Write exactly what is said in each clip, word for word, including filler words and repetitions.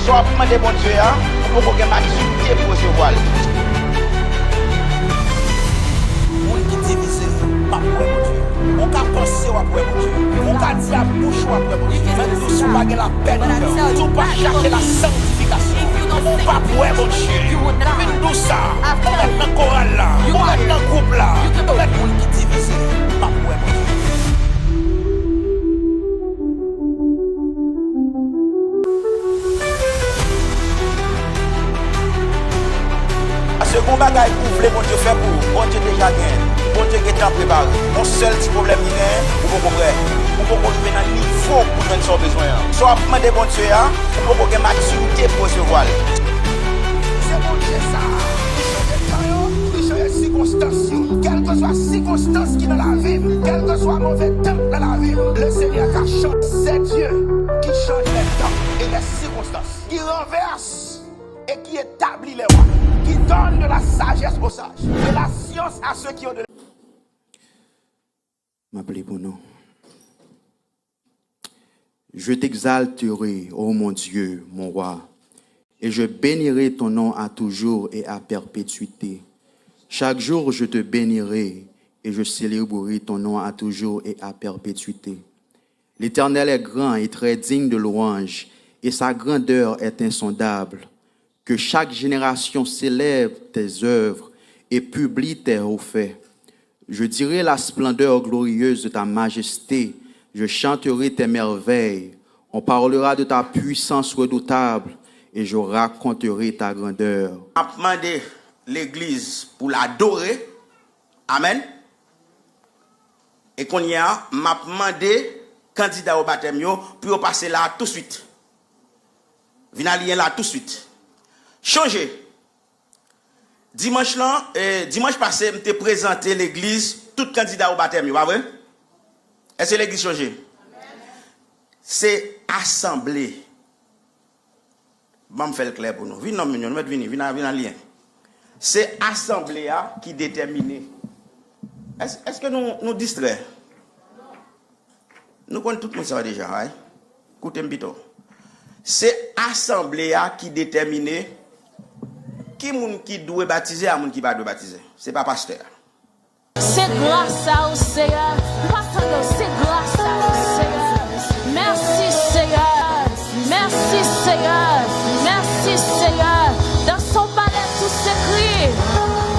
Sa w ap mande Bondye a, ou poko gen matirite pou resevwa l. Moun ki divize yo p ap wè Bondye. Ou ka panse w ap wè Bondye. Ou ka di ak bouch ou w ap wè Bondye. Men m di w, si w pa gen lapè nan kè w, si w pa chache la sanctification, ou p ap wè Bondye. Vin di w sa, ou mèt nan koral la, ou mèt nan gwoup la, ou mèt moun ki divize, p ap wè Bondye. Paske gon bagay ou vle Bondye fè pou ou, Bondye deja genyen. Bondye gentan prepare. Yon sèl ti pwoblèm li genyen, ou poko prè. Ou poko rive nan nivo pou jwenn sa w bezwen an. Sa w ap mande Bondye a, ou poko gen matirite pou resevwa l. Se Bondye sa a ki chanje tan yo, ki chanje sikonstans yo. Kèlkeswa sikonstans ki nan lavi m, kèlkeswa move tan k nan lavi m, le Seigneur ka chanje. C'est Dieu qui change les temps et les circonstances, qui renverse et qui établit les rois, qui donne de la sagesse aux sages, de la science à ceux qui ont de... M ap li pou nou. Je t'exalterai, ô mon Dieu, mon roi, et je bénirai ton nom à toujours et à perpétuité. Chaque jour, je te bénirai et je célébrerai ton nom à toujours et à perpétuité. L'Éternel est grand et très digne de louange, et sa grandeur est insondable. Que chaque génération célèbre tes œuvres et publie tes hauts faits. Je dirai la splendeur glorieuse de ta majesté, je chanterai tes merveilles. On parlera de ta puissance redoutable et je raconterai ta grandeur. M ap mande legliz pou l adore. Amèn. E kounye a, m ap mande kandida o batèm yo pou yo pase la a touswit. Vin aliyen la a touswit. Chonje, dimanch lan, eh, dimanch pase, m te prezante legliz tout kandida o batèm yo, pa vre? Èske legliz chonje? Se asanble. Ban m fè l klè pou nou. Vin non, moun yo, nou mèt vini, vin, vin aliyen. Se asanble a ki detèmine. Èske, èske nou, nou distrè? Nou konn tout moun sa yo deja, right? Koute m pito. Se asanble a ki detèmine ki moun ki dwe batize a moun ki pa dwe batize. Se pa pastè a. Se gras a ou, Seyè. M pa tande w. Se gras a ou, Seyè. Mèsi, Seyè. Mèsi, Seyè. Mèsi, Seyè. Dans son palais, tout s'écrit.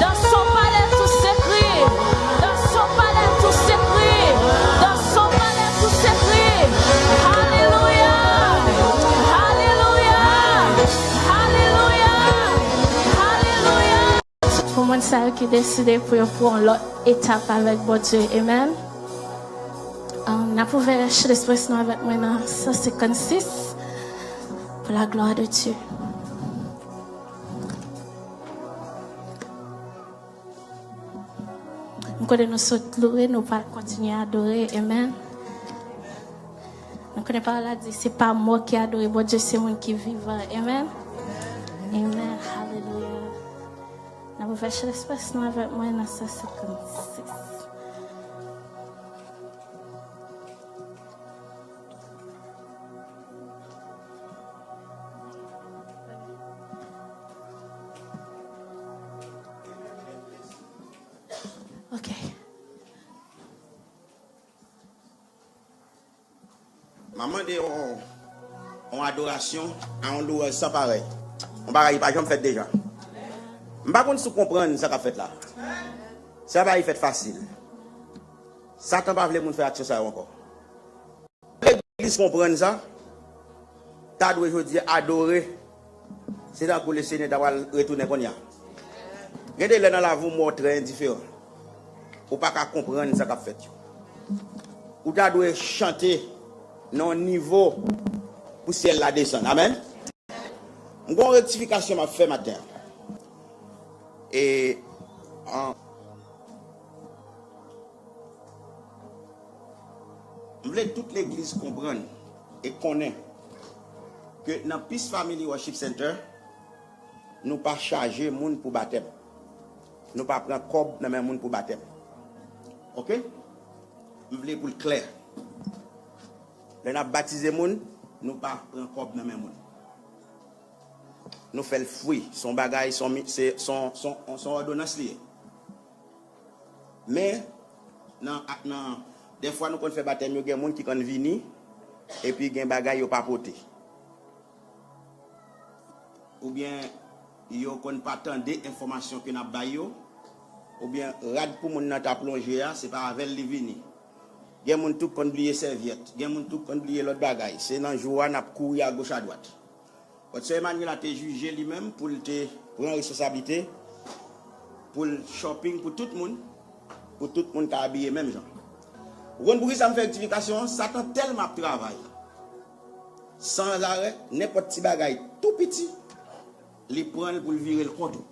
Dans son palais, tout s'écrit. Dans son palais, tout s'écrit. Dans son palais, tout s'écrit. Alelouya. Alelouya. Alelouya. Alelouya. Pou moun sa yo ki deside pou yo pran yon lòt etap avèk Bondye. Amen. Um, n ap ouvè Chant Express nou avèk mwen nan san senkannsis. Pour la gloire de Dieu. M konnen nou sot louwe, nou pral kontinye adore. Amen. Nou konnen pawòl la di, se pa mò ki adore Bondye, se moun ki vivan. Amen. Amen. Alelouya. N ap ouvè Chant Express nou avèk mwen nan san senkannsis. Ok. M a mande yon, yon adorasyon a yon lwanj san parèy. Yon bagay ki pa janm fèt deja. M pa konn si w konprann sa k ap fèt la. Sa pa fèt fasil. Satan pa vle moun fè aksyon sa yo ankò. Legliz konprann sa, ta dwe jodi a adore. Se tankou Lesenyè ta pral retounen kounye a. Gen de lè nan lavi w mò trè endiferan. Ou pa ka konprann sa k ap fèt yo. Ou ta dwe chante nan yon nivo pou syèl la desann. Amèn. M gen yon rektifikasyon m ap fè maten an. E, an, M vle tout legliz konprann e konnen ke nan Peace Family Worship Center, nou pa chaje moun pou batèm. Nou pa pran kòb nan men moun pou batèm. Oke? M vle pou l klè. Lè n ap batize moun, nou pa pran kòb nan men moun. nou fè l fwi. Se yon bagay, se yon mi- se se yon- se yon- se yon òdonans li ye. Men, nan, nan, dèfwa nou konn fè batèm yo, gen moun ki konn vini, epi gen bagay yo pa pote. Oubyen yo konn pa tande enfòmasyon ke n ap bay yo, oubyen rad pou moun nan ta plonje a, se pa avè l li vini. Gen moun tou k konn bliye sèvyèt, gen moun tou k konn bliye lòt bagay. Se nan jou a n ap kouri agoch adwat. But Sè Emmanuel a te jije li menm pou l te pran responsablite pou l shopping pou tout moun, pou tout moun ka abiye menm jan. Ou konn poukisa m fè rektifikasyon an? Satan tèlman ap travay san arè, nenpòt ti bagay tou piti, li pran l pou l vire l kont ou.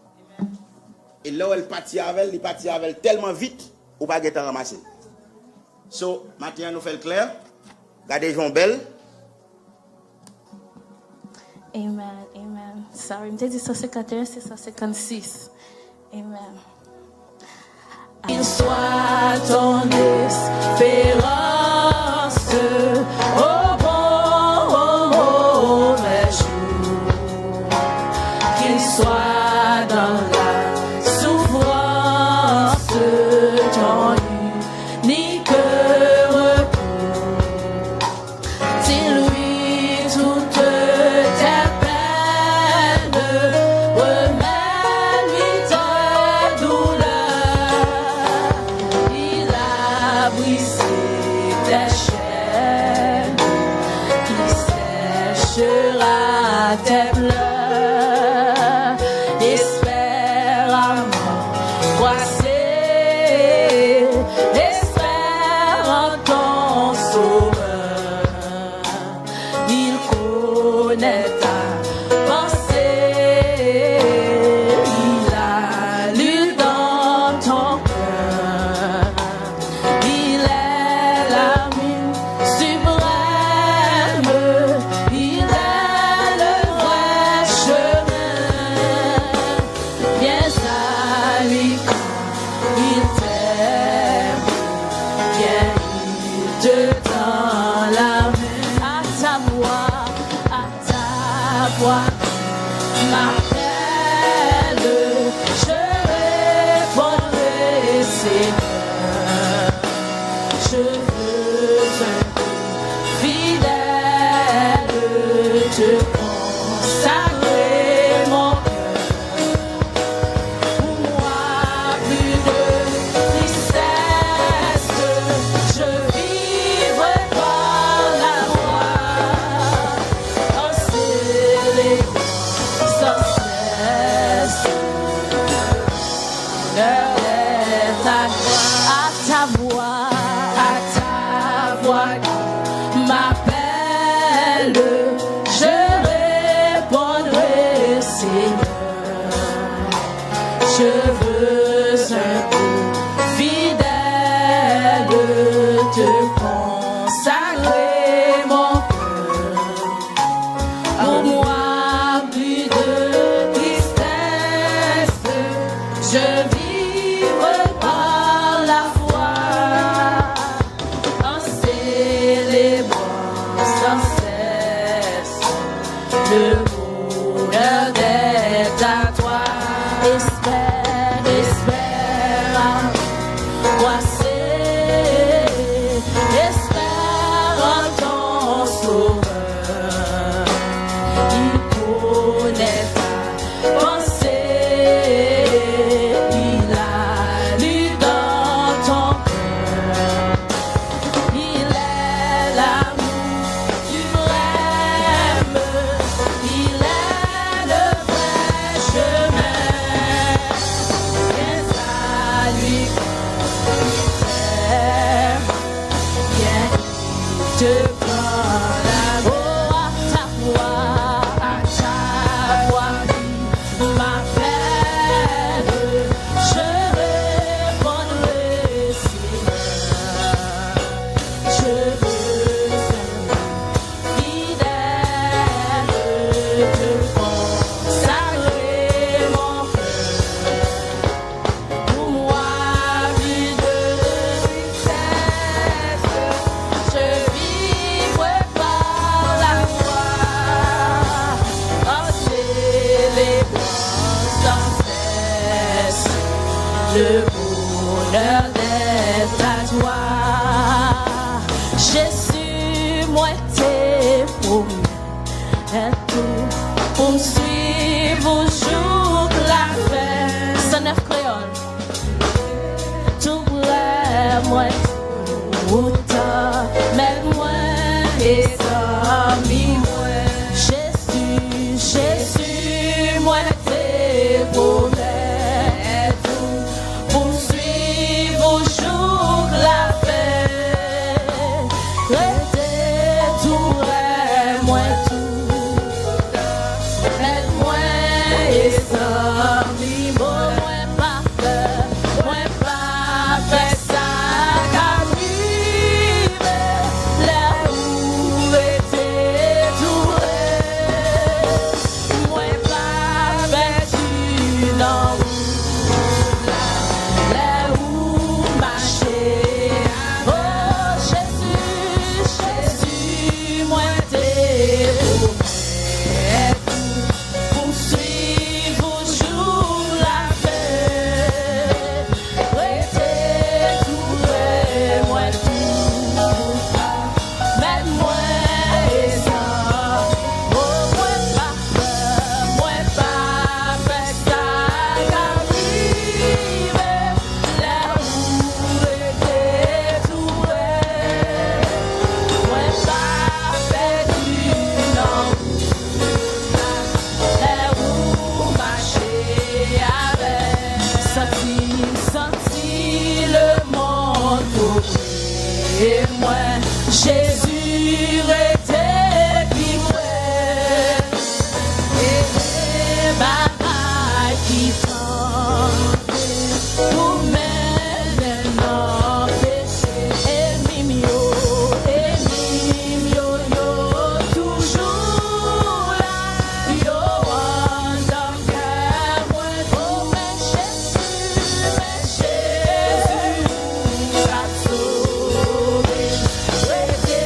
E lè w wè l pati avè l, li pati avè l tèlman vit, ou pa gentan ranmase l. So, maten an nou fè l klè. Gade jan w bèl. Amen, amen. Sorry, m te di san senkanteyen, se san senkansis. Amen. Qu'il soit ton espérance au bon, au mauvais jour. Qu'il soit dans la souffrance ton unique repos. Dis-lui toutes tes peines, remets-lui tes douleurs. Il a brisé tes chaînes, il séchera tes pleurs. Espère à mots froissés, espère en ton Sauveur. Il connaît ta pensée, il a lu dans ton cœur. Il est l'ami suprême, il est le vrai chemin. Viens à lui quand il t'aime, viens, il te tend la main. À ta voix, à ta voix, m'appelle, je répondrai, Seigneur. Je veux un fidèle te consacrer mon cœur. Pour moi, plus de tristesse, je vivrai par la foi, en célébrant sans cesse l'honneur de ta gloire. À ta voix, à ta voix qui m'appelle, je répondrai, Seigneur. Je veux un culte fidèle te consacrer mon cœur. Pour moi, plus de tristesse, je vivrai par la foi, en célébrant sans cesse le bonheur d'être à toi. Espère, espère, angoissé, espère en ton Sauveur. Il connaît ta pensée, il a lu dans ton cœur. Il est l'amour suprême, il est le vrai chemin. Viens à lui, viens, viens, il te prend la main. Oh, à ta voix, à ta voix, m'appelle, je répondrai, Seigneur. Je veux un fidèle te consacrer mon cœur. Pour moi, plus de tristesse, je vis Le bonheur d'être à toi. Jezi, mwen te pwomèt ou pou m swiv ou jouk lafen. San nèf kreyòl. Tou prè mwen, toutan, mèt mwen e zanmi mwen. Jezi, Jezi, mwen te pwomèt ou pou m swiv ou jouk lafen. Rete tou prè mwen, toutan, mèt mwen e zanmi mwen. Mwen pa pè, mwen pa pè sa k ap rive lè ou rete tou prè. Mwen pa pèdi nan wout la, lè ou mache avè m. O Jezi, Jezi, mwen te pwomèt ou pou m swiv ou jouk lafen. Rete tou prè mwen toutan, mèt mwen e zanmi mwen. Mwen pa pè, mwen pa pè sa k ap rive lè ou rete tou prè. Mwen pa pèdi nan lè ou mache avè m. Santi, santi lemonn kouvri mwen. Jezi rete pi pre. E bagay ki tante pou mennen nan peche. Ènmi m yo, ènmi m yo, yo toujou la. Yo anndan kè mwen tou. Men Jezi, men Jezi, ou k ap sove m. Rete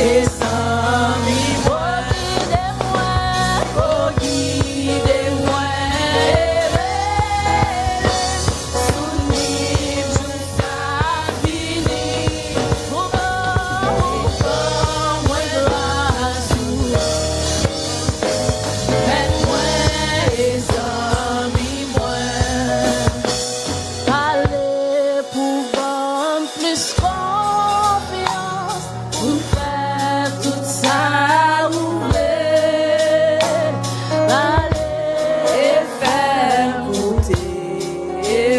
E zanmi mwen, o gide mwen, o gide mwen, e rele m sou nim jou sa vini. Ou ban, ou ban mwen gras ou, Mèt mwen e zanmi mwen. Pale pou ban m plis konfyans, pou m fè tout sa ou vle. Pale e fè m koute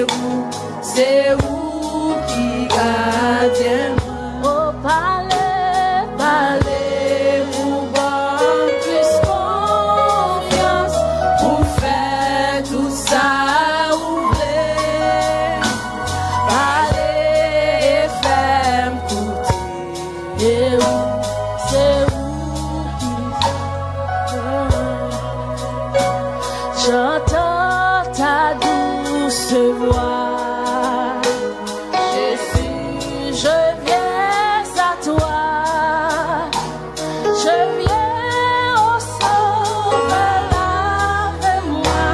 ou, se ou ki gadyen mwen. O pale, pale pou ban m plis konfyans, pou m fè tout sa ou vle. Pale e fè m koute ou, se ou ki fè. J'entends ta douce voix. Jésus, je viens à toi. Je viens au Sauveur, lave-moi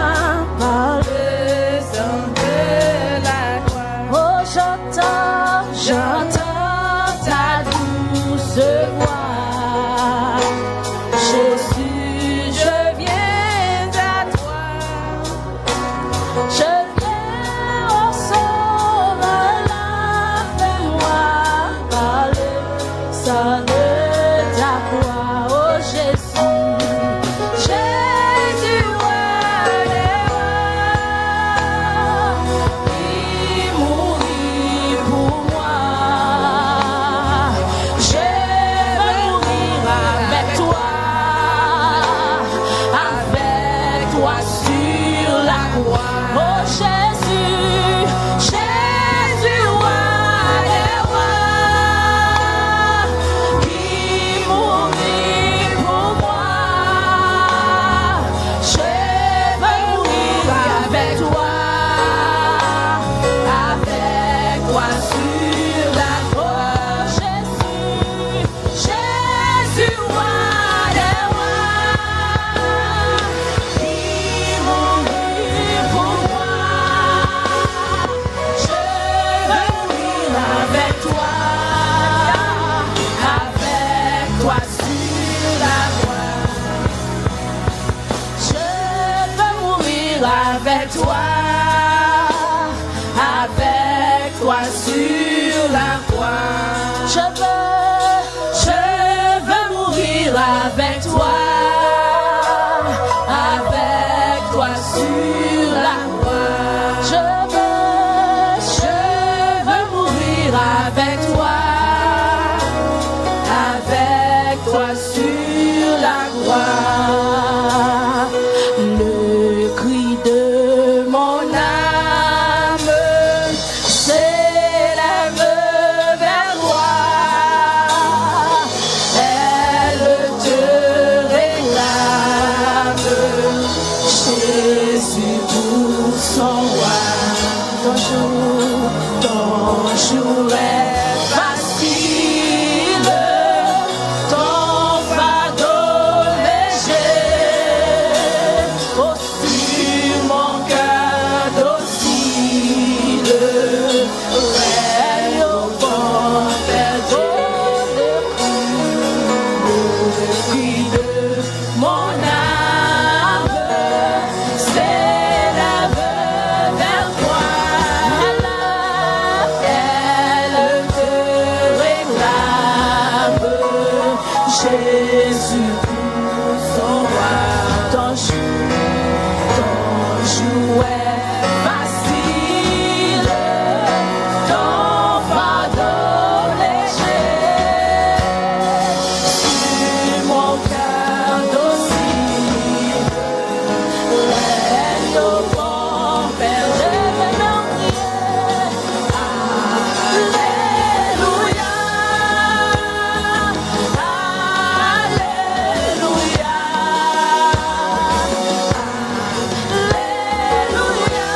par le sang de la croix. Oh, j'entends, j'entends ta douce voix. Jésus, je viens à toi. Je viens au Sauveur, lave-moi par le sang de ta croix. Oh Jésus, Jésus, roi des rois, qui mourit pour moi. Je veux mourir avec toi, avec toi sur la croix. Oh Jésus, Jésus, roi des rois, qui mourit pour moi. Je veux mourir avec toi, avec toi sur la croix. Jésus, Jésus, roi des rois, qui mourit pour moi. Je veux mourir avec toi, avec toi sur la croix. Je veux mourir avec toi, avec toi sur la croix. Je veux, je veux mourir avec toi, avec toi sur la croix. Je veux, je veux mourir avec toi, avec toi sur la croix. Le cri de mon âme s'élève vers toi. Elle te réclame, Jésus pour son roi. Ton joug, ton joug est facile, ton fardeau léger. Oh, sur mon cœur docile, règne au bon perdre. Le cri de mon âme s'élève vers toi. Elle te réclame, Jésus pour son roi. Ton joug, ton joug est facile, ton fardeau léger. Sur mon cœur docile, règne au bon perdre. Alléluia, alléluia, alléluia.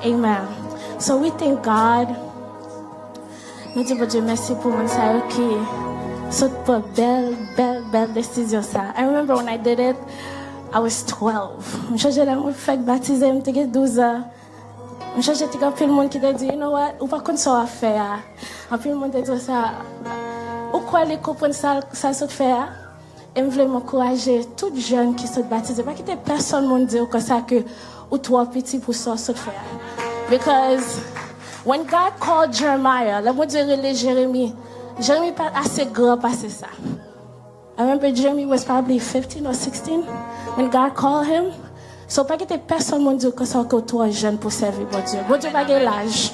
Amen. So we thank God. Nou di Bondye mèsi pou moun sa yo ki sot pran bèl, bèl, bèl desizyon sa. I remember when I did it, I was twelve. M chonje lè mwen fèk batize, m te gen douz an. M chonje te gen anpil moun ki te di, "You know what? Ou pa konn sa w ap fè a." Anpil moun te di sa, "Ou kwè li konprann sa, sa l sot fè a?" E m vle m ankouraje tout jèn ki sot batize. Pa kite pèsonn moun di w konsa ke ou twò piti pou sa w sot fè a. Because when God called Jeremiah, lè Bondye rele Jeremi, Jeremi pa t ase gran pase sa. I remember Jeremy was probably fifteen or sixteen when God called him. So, pa kite pèsonn moun di w konsa ke w twò jèn pou sèvi Bondye. Bondye pa gen laj.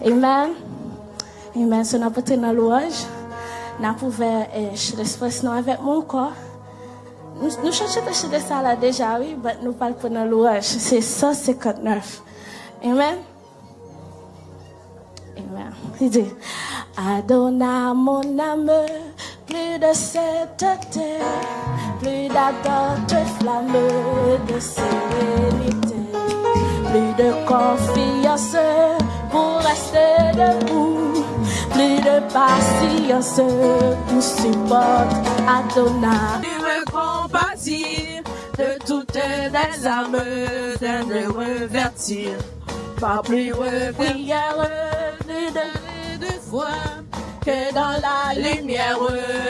Amen. Amen. So, n ap antre nan lwanj. N ap ouvè eh, ch- lespas nou avèk mwen ankò. Nou, nou chante chante sa la deja, wi, but nou pral pran nan lwanj. Se san senkant nèf. Amen. Amen. Li di, Adonne à mon âme plus de sainteté, plus d'ardente flamme de sérénité, plus de confiance pour rester debout, plus de patience pour supporter. Adonne. Tu me compatis de toutes les âmes, de me revertir. Pas plus prière, plus de, de foi, que dans la lumière,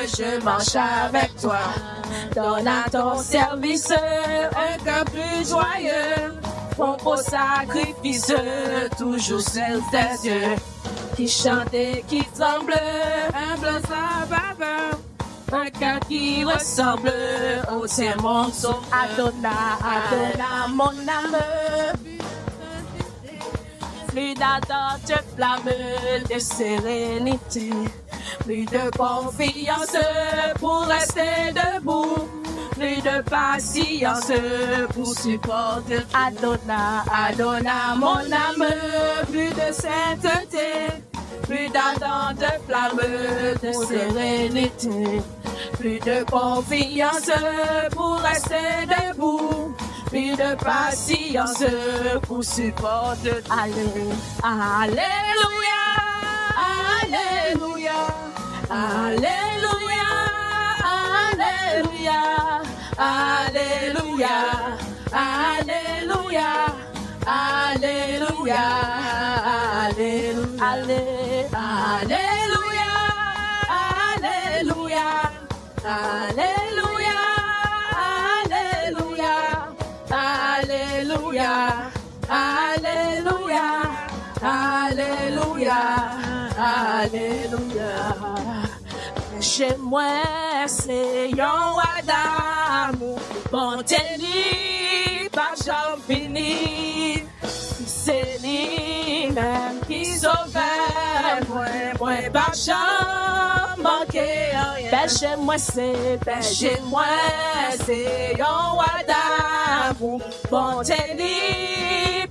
je marche avec toi. Donne à ton service un cœur plus joyeux, prompt au sacrifice, toujours sur tes yeux, qui chante et qui tremble, humble sa faveur. Un cœur qui ressemble au tien, mon sauveur. Adonne, Adonne, mon âme. Plus d'ardente flamme de sérénité, plus de confiance pour rester debout, plus de patience pour supporter. Adonne, Adonne, mon âme, plus de sainteté, plus d'ardente flamme de sérénité, plus de confiance pour rester debout, plus de patience pour supporter. Allé, alléluia, alléluia, alléluia, alléluia, alléluia, alléluia. Alléluia, alléluia, alléluia, alléluia, alléluia, alléluia, alléluia, alléluia, alléluia. Bèje mwen se yon wa damou, bonte li p ap janm fini. Si se li menm ki sovè mwen, mwen p ap janm manke anyen. Bèje mwen se, bèje mwen se yon wa damou, bonte li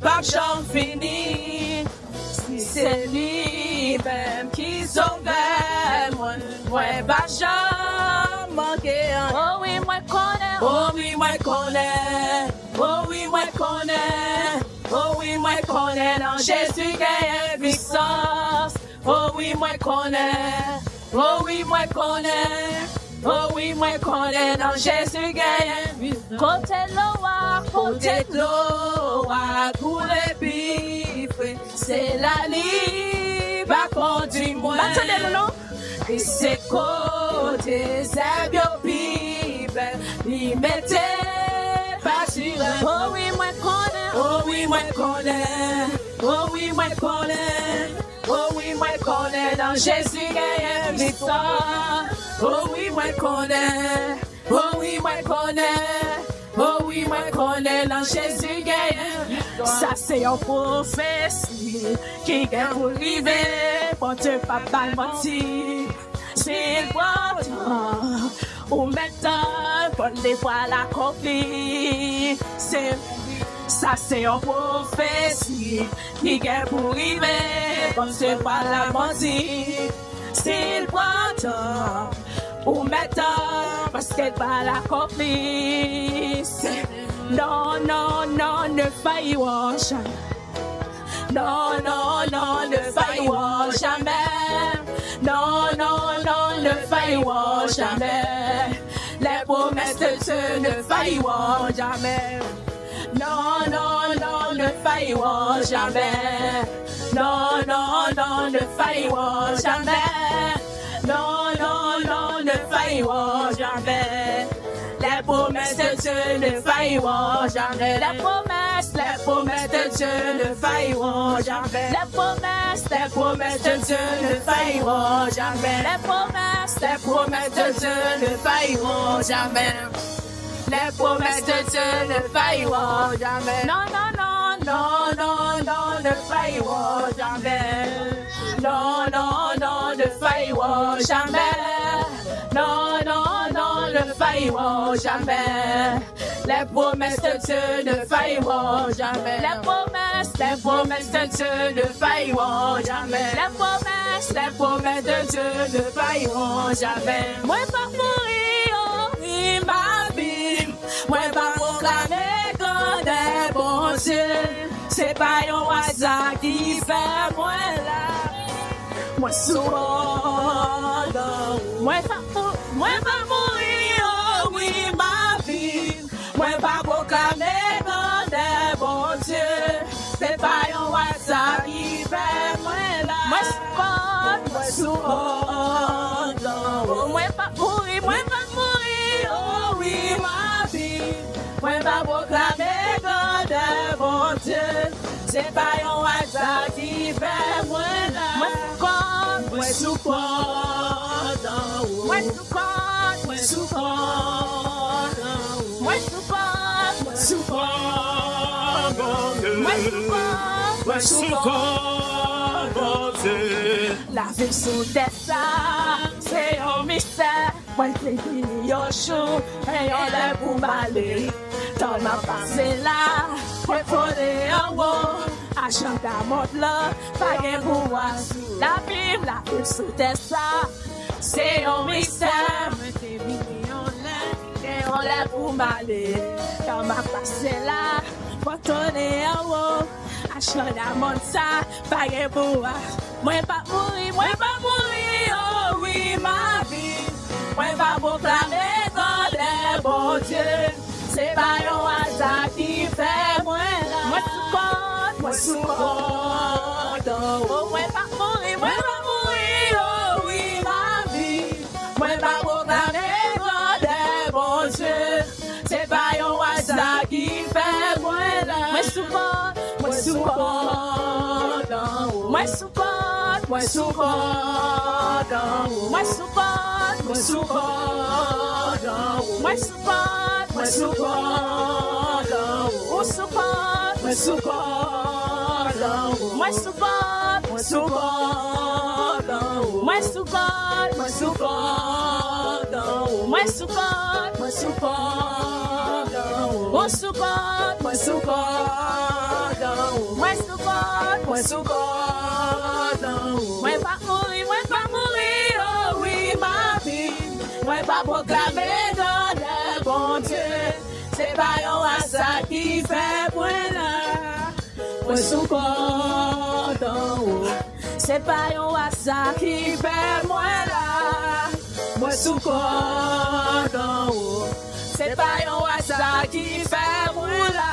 p ap janm fini. Si se li menm ki sovè mwen, mwen p ap janm manke anyen. O wi, mwen konnen. O wi, mwen konnen. O wi, mwen konnen. O wi, mwen konnen nan Jezi genyen pwisans. O wi, mwen konnen. O wi, mwen konnen. O wi, mwen konnen nan Jezi genyen pwisans. Kote dlo a, kote dlo a koule pi fre, se la li va kondui mwen. Pa tande nou non. E se kote zèb yo pi bèl, li mete pastirèl. O wi, mwen konnen. O wi, mwen konnen. O wi, mwen konnen. O wi, mwen konnen nan Jezi genyen viktwa. O wi, mwen konnen. O wi, mwen konnen. O wi, mwen konnen nan Jezi genyen viktwa. Sa se yon pwofesi ki gen pou rive. Bondye p ap bay manti. Si l pran tan, ou mèt tann, fò l te pral akonpli. Se, sa se yon pwofesi ki gen pou rive. Bondye p ap bay manti. Si l pran tan, ou mèt tann, paske l pral akonpli. Se, non, non, non, ne failliront jamais. Non, non, non, ne failliront jamais. Non, non, non, ne failliront jamais. Les promesses de Dieu ne failliront jamais. Non, non, non, ne failliront jamais. Non, non, non, ne failliront jamais. Non, non, non, ne failliront jamais. Les promesses de Dieu ne failliront jamais. Les promesses, les promesses de Dieu ne failliront jamais. Les promesses, les promesses de Dieu ne failliront jamais. Les promesses, les promesses de Dieu ne failliront jamais. Les promesses de Dieu ne failliront jamais. Non, non, non, non, non, non, ne failliront jamais. Non, non, non, ne failliront jamais. Non, non, non, ne failliront jamais. Les promesses de Dieu ne failliront jamais. Les promesses, les promesses de Dieu ne failliront jamais. Les promesses, les promesses de Dieu ne failliront jamais. Mwen p ap mouri, oh wi, m ap viv. Mwen p ap pwoklame grandè Bondye. Se pa yon aza ki fè mwen la. Mwen sou kòd an ou. Mwen p ap mou-, mwen p ap mouri, oh wi, m ap viv. Mwen p ap pwoklame grandè Bondye. Se pa yon aza ki fè mwen la. Mwen sou kòd, mwen sou kòd an ou. Mwen p ap mouri, mwen p ap mouri, oh wi, m ap viv. Mwen p ap pwoklame grandè Bondye. Se pa yon aza ki fè mwen la. Mwen sou kòd, mwen sou kòd an ou. Mwen sou kòd, mwen sou kòd an ou. Mwen sou kòd, mwen sou kòd an ou. Mwen sou kòd, mwen sou kòd Bondye. Lavi m sou tè sa, se yon mistè. Mwen te vini yon jou, men yon lè pou m ale. Tan m ap pase la, mwen fone anwo. Ajanda mond lan pa gen pouvwa sou lavi m, lavi m sou tè sa. Se yon mistè. Mwen te vini yon lè, men yon lè pou m ale. Tan m ap pase la, mwen fone anwo. Ajanda mond sa, pa gen pouvwa. Mwen p ap mouri, mwen p ap mouri, oh wi, m ap viv. Mwen p ap pwoklame grandè Bondye. Se pa yon aza ki fè mwen la. Mwen sou kòd, mwen sou kòd an ou. Oh, mwen p ap mouri, mwen p ap mouri, oh wi, m ap viv. Mwen p ap pwoklame grandè Bondye. Se pa yon aza ki fè mwen la. Mwen sou kòd, mwen sou kòd an ou. Mwen sou kòd, mwen sou kòd an ou. Mwen sou kòd, mwen sou kòd an ou. Mwen sou kòd, mwen sou kòd an ou. Ou sou kòd, mwen sou kòd an ou. Mwen sou kòd, mwen sou kòd an ou. Mwen sou kòd, mwen sou kòd an ou. Mwen sou kòd, mwen sou kòd an ou. Ou sou kòd, mwen sou kòd an ou. Mwen sou kòd, mwen sou kòd an ou. Mwen p ap mouri, mwen p ap mouri, oh wi, m ap viv. Mwen p ap pwoklame grandè Bondye. Se pa yon aza ki fè mwen la. Mwen sou kòd an ou. Se pa yon aza ki fè mwen la. Mwen sou kòd an ou. Se pa yon aza ki fè mwen la.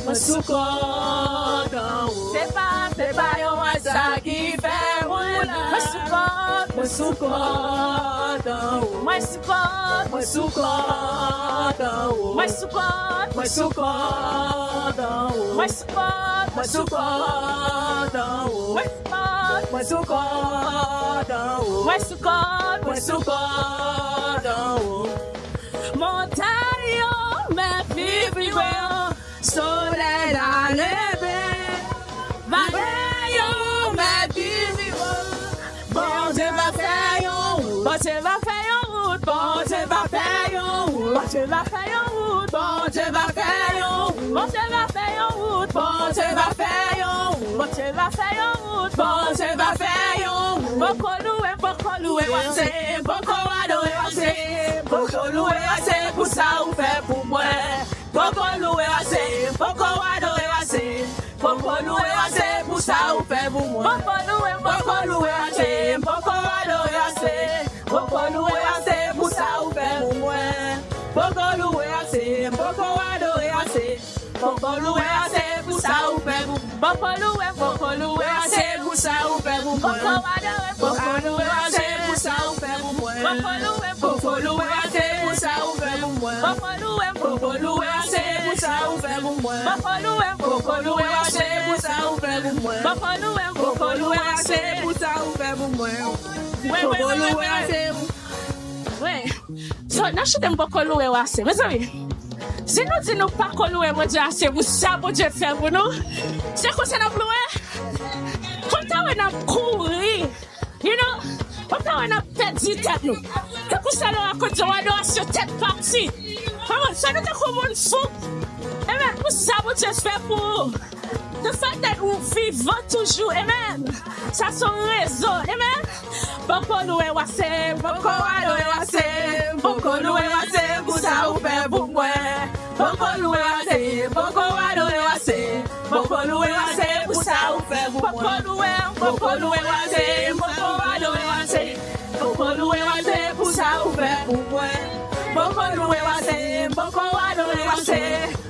Mwen sou kòd an ou. Se pa, se pa yon aza ki fè mwen la. Mwen sou kòd, mwen sou kòd an ou. Mwen sou kòd, mwen sou kòd an ou. Mwen sou kòd, mwen sou kòd an ou. Mwen sou kòd, mwen sou kòd an ou. Mwen sou kòd, mwen sou kòd an ou. Mwen sou kòd, mwen sou kòd an ou. Montay yo mèt vibwe, solèy la leve. Vale yo mèt vibwe. Bondye va fè yon wout. Bondye va fè yon wout. Bondye va fè yon wout. Bondye va fè yon wout. Bondye va fè yon wout. Bondye va fè yon wout. Bondye va fè yon wout. Bondye va fè yon wout. Bondye va fè yon wout. Poko louwe, poko louwe ase. Poko adore ase. Poko louwe ase pou sa ou fè pou mwen. Poko louwe ase. Poko adore ase. Poko louwe ase fè pou mwen. Poko louwe, poko louwe ase, poko adore ase. Poko louwe ase pou sa ou fè pou mwen. Poko louwe ase, poko adore ase. Poko louwe ase pou sa ou fè pou mwen. Poko louwe, poko louwe ase pou sa ou fè pou mwen. Poko adore, poko louwe ase pou sa ou fè pou mwen. Poko louwe, poko louwe ase pou sa ou fè pou mwen. Poko louwe, poko louwe ase pou sa ou fè pou mwen. Poko louwe, poko louwe ase pou sa ou fè pou mwen. Poko louwe, poko louwe ase pou sa ou fè pou mwen. Poko louwe ase pou Wi. So, n ap chante m poko louwe w ase. Mezanmi, si nou di nou pako louwe Bondye ase pou sa Bondye fè pou nou, se konsa n ap louwe? Kòm ta wè n ap kouri, you know, kòm ta wè n ap pèdi tèt nou. Tankou sa lè w rakonte yon adorasyon tèt pati. Kòman sa nou tankou moun fou? Amen. Pou sa Bondye fè pou ou. The fact that ou vivan toujou, amen. Sa se yon rezon, amen. Poko louwe w ase, poko adore w ase, poko louwe w ase pou sa ou fè pou mwen. Poko louwe w ase, poko adore w ase, poko louwe w ase pou sa ou fè pou mwen. Poko louwe, poko louwe w ase, poko adore w ase, poko louwe w ase pou sa ou fè pou mwen. Poko louwe w ase, poko adore w ase.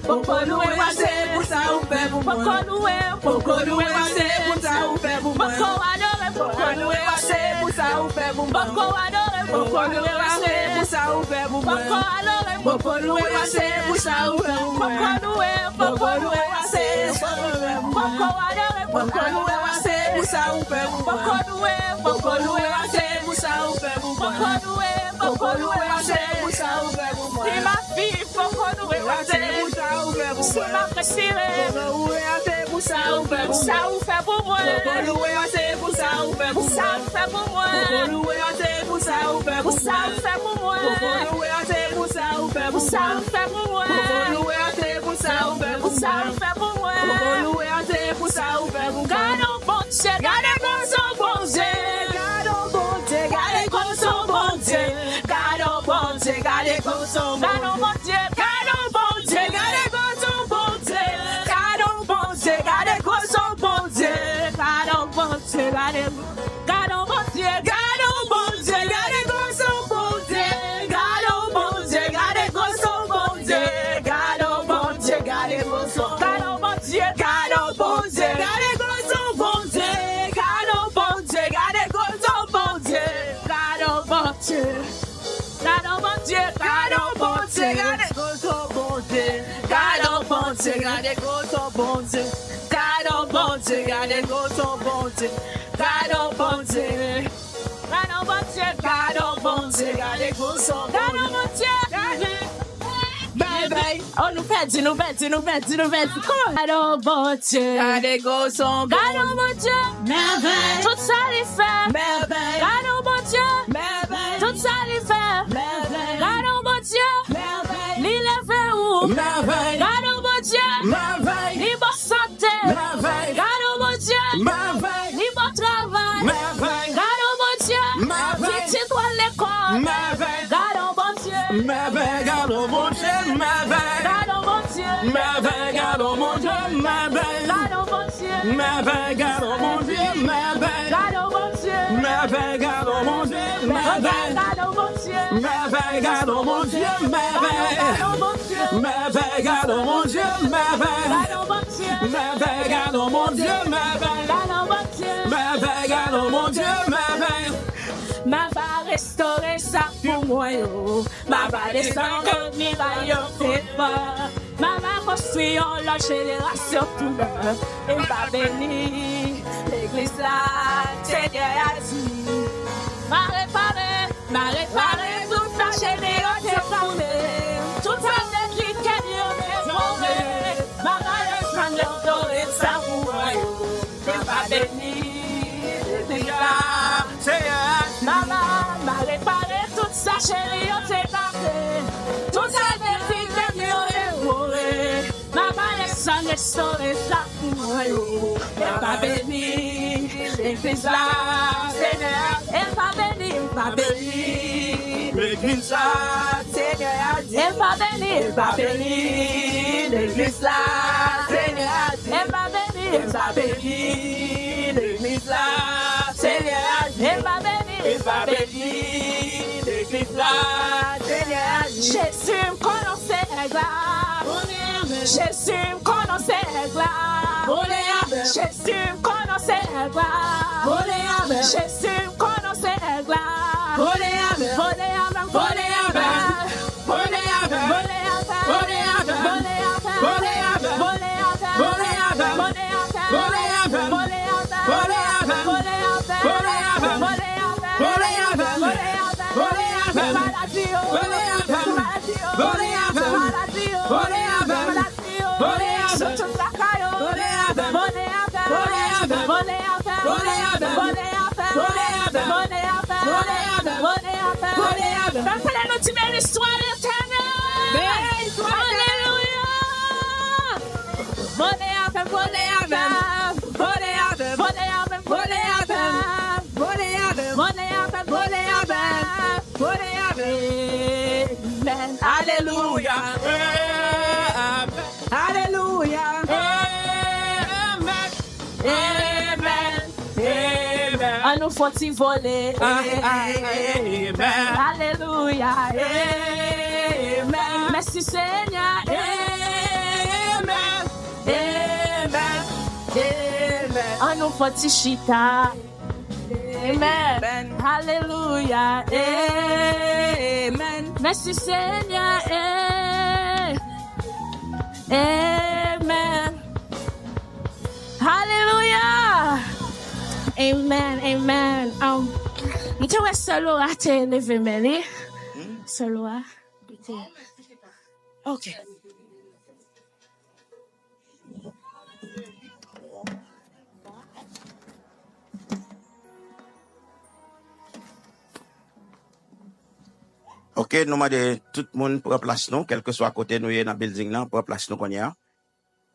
Poko louwe w ase pou sa ou fè pou mwen. Poko louwe, poko louwe w ase pou sa ou fè pou mwen. Poko adore, poko louwe w ase pou sa ou fè pou mwen. Poko adore, poko louwe w ase pou sa ou fè pou mwen. Poko adore, poko louwe w ase pou sa ou fè pou mwen. Poko louwe, poko louwe w ase, poko adore, poko louwe w ase pou sa ou fè pou mwen. Poko louwe, poko louwe w ase pou sa ou fè pou mwen. Poko louwe, poko louwe w ase pou sa ou fè pou mwen. Poko louwe ase pou sa ou fè pou mwen. Si m ap respire. Poko louwe ase pou sa ou fè pou mwen. Sa ou fè pou mwen. Poko louwe ase pou sa ou fè pou mwen. Sa ou fè pou mwen. Poko louwe ase pou sa ou fè pou mwen. Sa ou fè pou mwen. Poko louwe ase pou sa ou fè pou mwen. Sa ou fè pou mwen. Poko louwe ase pou sa ou fè pou mwen. Sa ou fè pou mwen. Poko louwe ase pou sa ou fè pou mwen. Gade yon Bondye, gade gwo son Bondye. Gade yon Bondye, gade gwo son Bondye. Gade yon Bondye, gade gwo son Bondye. Gade yon Bondye, gade yon Bondye, gade gwo son Bondye. Gade yon Bondye, gade gwo son Bondye. Gade yon Bondye, gade, gade yon Bondye, gade yon Bondye, gade gwo son Bondye. Gade yon Bondye, gade gwo son Bondye. Gade yon Bondye, gade gwo son. Gade yon Bondye, gade yon Bondye, gade gwo son Bondye. Gade yon Bondye, gade gwo son Bondye. Gade yon Bondye. Gade yon Bondye, gade yon Bondye, gade gwo son Bondye. Gade yon Bondye, gade gwo son Bondye. Gade yon Bondye, gade gwo son Bondye. Gade yon Bondye. Gade yon Bondye, gade yon Bondye, gade gwo son Bondye. Gade yon Bondye. Gade. Bye bye. Oh, nou pèdi, nou pèdi, nou pèdi, nou pèdi. Kòman? Gade yon Bondye. Gade gwo son Bondye. Gade yon Bondye. Mèvèy. Tout sa li fè. Mèvèy. Gade yon Bondye. Mèvèy. Tout sa li fè. Mèvèy. Gade yon Bondye. Mèvèy. Li leve ou. Mèvèy. Gade yon Bondye. Mèvèy. Li ba w sante. Mèvèy. Gade yon Bondye. Mèvèy. Li ba w travay. Mèvèy. Gade yon Bondye. Mèvèy. Pitit ou al lekòl. Mèvèy. Gade yon Bondye. Mèvèy, gade yon Bondye, mèvèy. Gade yon Bondye. Mèvèy, gade yon Bondye, mèvèy. Gade yon Bondye. Mèvèy, gade yon Bondye, mèvèy. Gade yon Bondye. Mèvèy, gade yon Bondye, mèvèy. Gade yon Bondye. Mèvèy, gade yon Bondye, mèvèy. Gade yon Bondye. Mèvèy, gade yon Bondye, mèvèy. Gade yon Bondye. Mèvèy, gade yon Bondye, mèvèy. Gade yon Bondye. Mèvèy, gade yon Bondye, mèvèy. Mèvèy restore sa pou mwen yo. Mèvèy desann ke miray yo te fè. Mèvèy konstwi yon lòt jenerasyon pou mwen. E m va beni legliz la, Senyè a di. M a repare, m a repare tout sa jeni yo te frape. Tout sa ki kè yo te vore. Mèvèy desann yo dore sa pou mwen yo. E m va beni legliz la, Senyè a di. Mèvèy, m a repare tout sa jeni yo te frape. Tout sa ki kè yo te vore. Mèvèy desann restore sa pou mwen yo. E m va beni legliz la, Senyè a di. E m va beni, m va beni legliz la, Senyè a di. E m va beni, m va beni legliz la, Senyè a di. E m va beni, E pa beni legliz la, Senyè aji. E pa beni, e pa beni legliz la, Senyè aji. Jezi, m konnen w se èg la. Jezi, m konnen w se èg la. Jezi, m konnen w se èg la. Jezi, m konnen w se èg la. Vole avè m, vole avè m, vole avè m. N ap pale nou ti bèl istwa Letènèl. Alelouya. Vole avè m, vole avè m. Vole avè m, vole avè m, vole avè m. Vole avè m, vole avè m, vole avè m. Vole avè m. Amèn. Alelouya. Amèn. Alelouya. Amèn. Amèn. Amèn. An nou fè yon ti vole. Ah, ah, amèn. Alelouya. Amèn. Mèsi Senyè. Amèn. Amèn. Amèn. An nou fè yon ti chita. Amèn. Alelouya. Amèn. Mèsi Senyè. Amèn. Alelouya. Amèn. Amèn. Um, m te wè sè Laura te leve men li. Sè Laura. Ok. Ok, nou mande tout moun pran plas nou, kèlkeswa kote nou ye nan building nan, pran plas nou kounye a,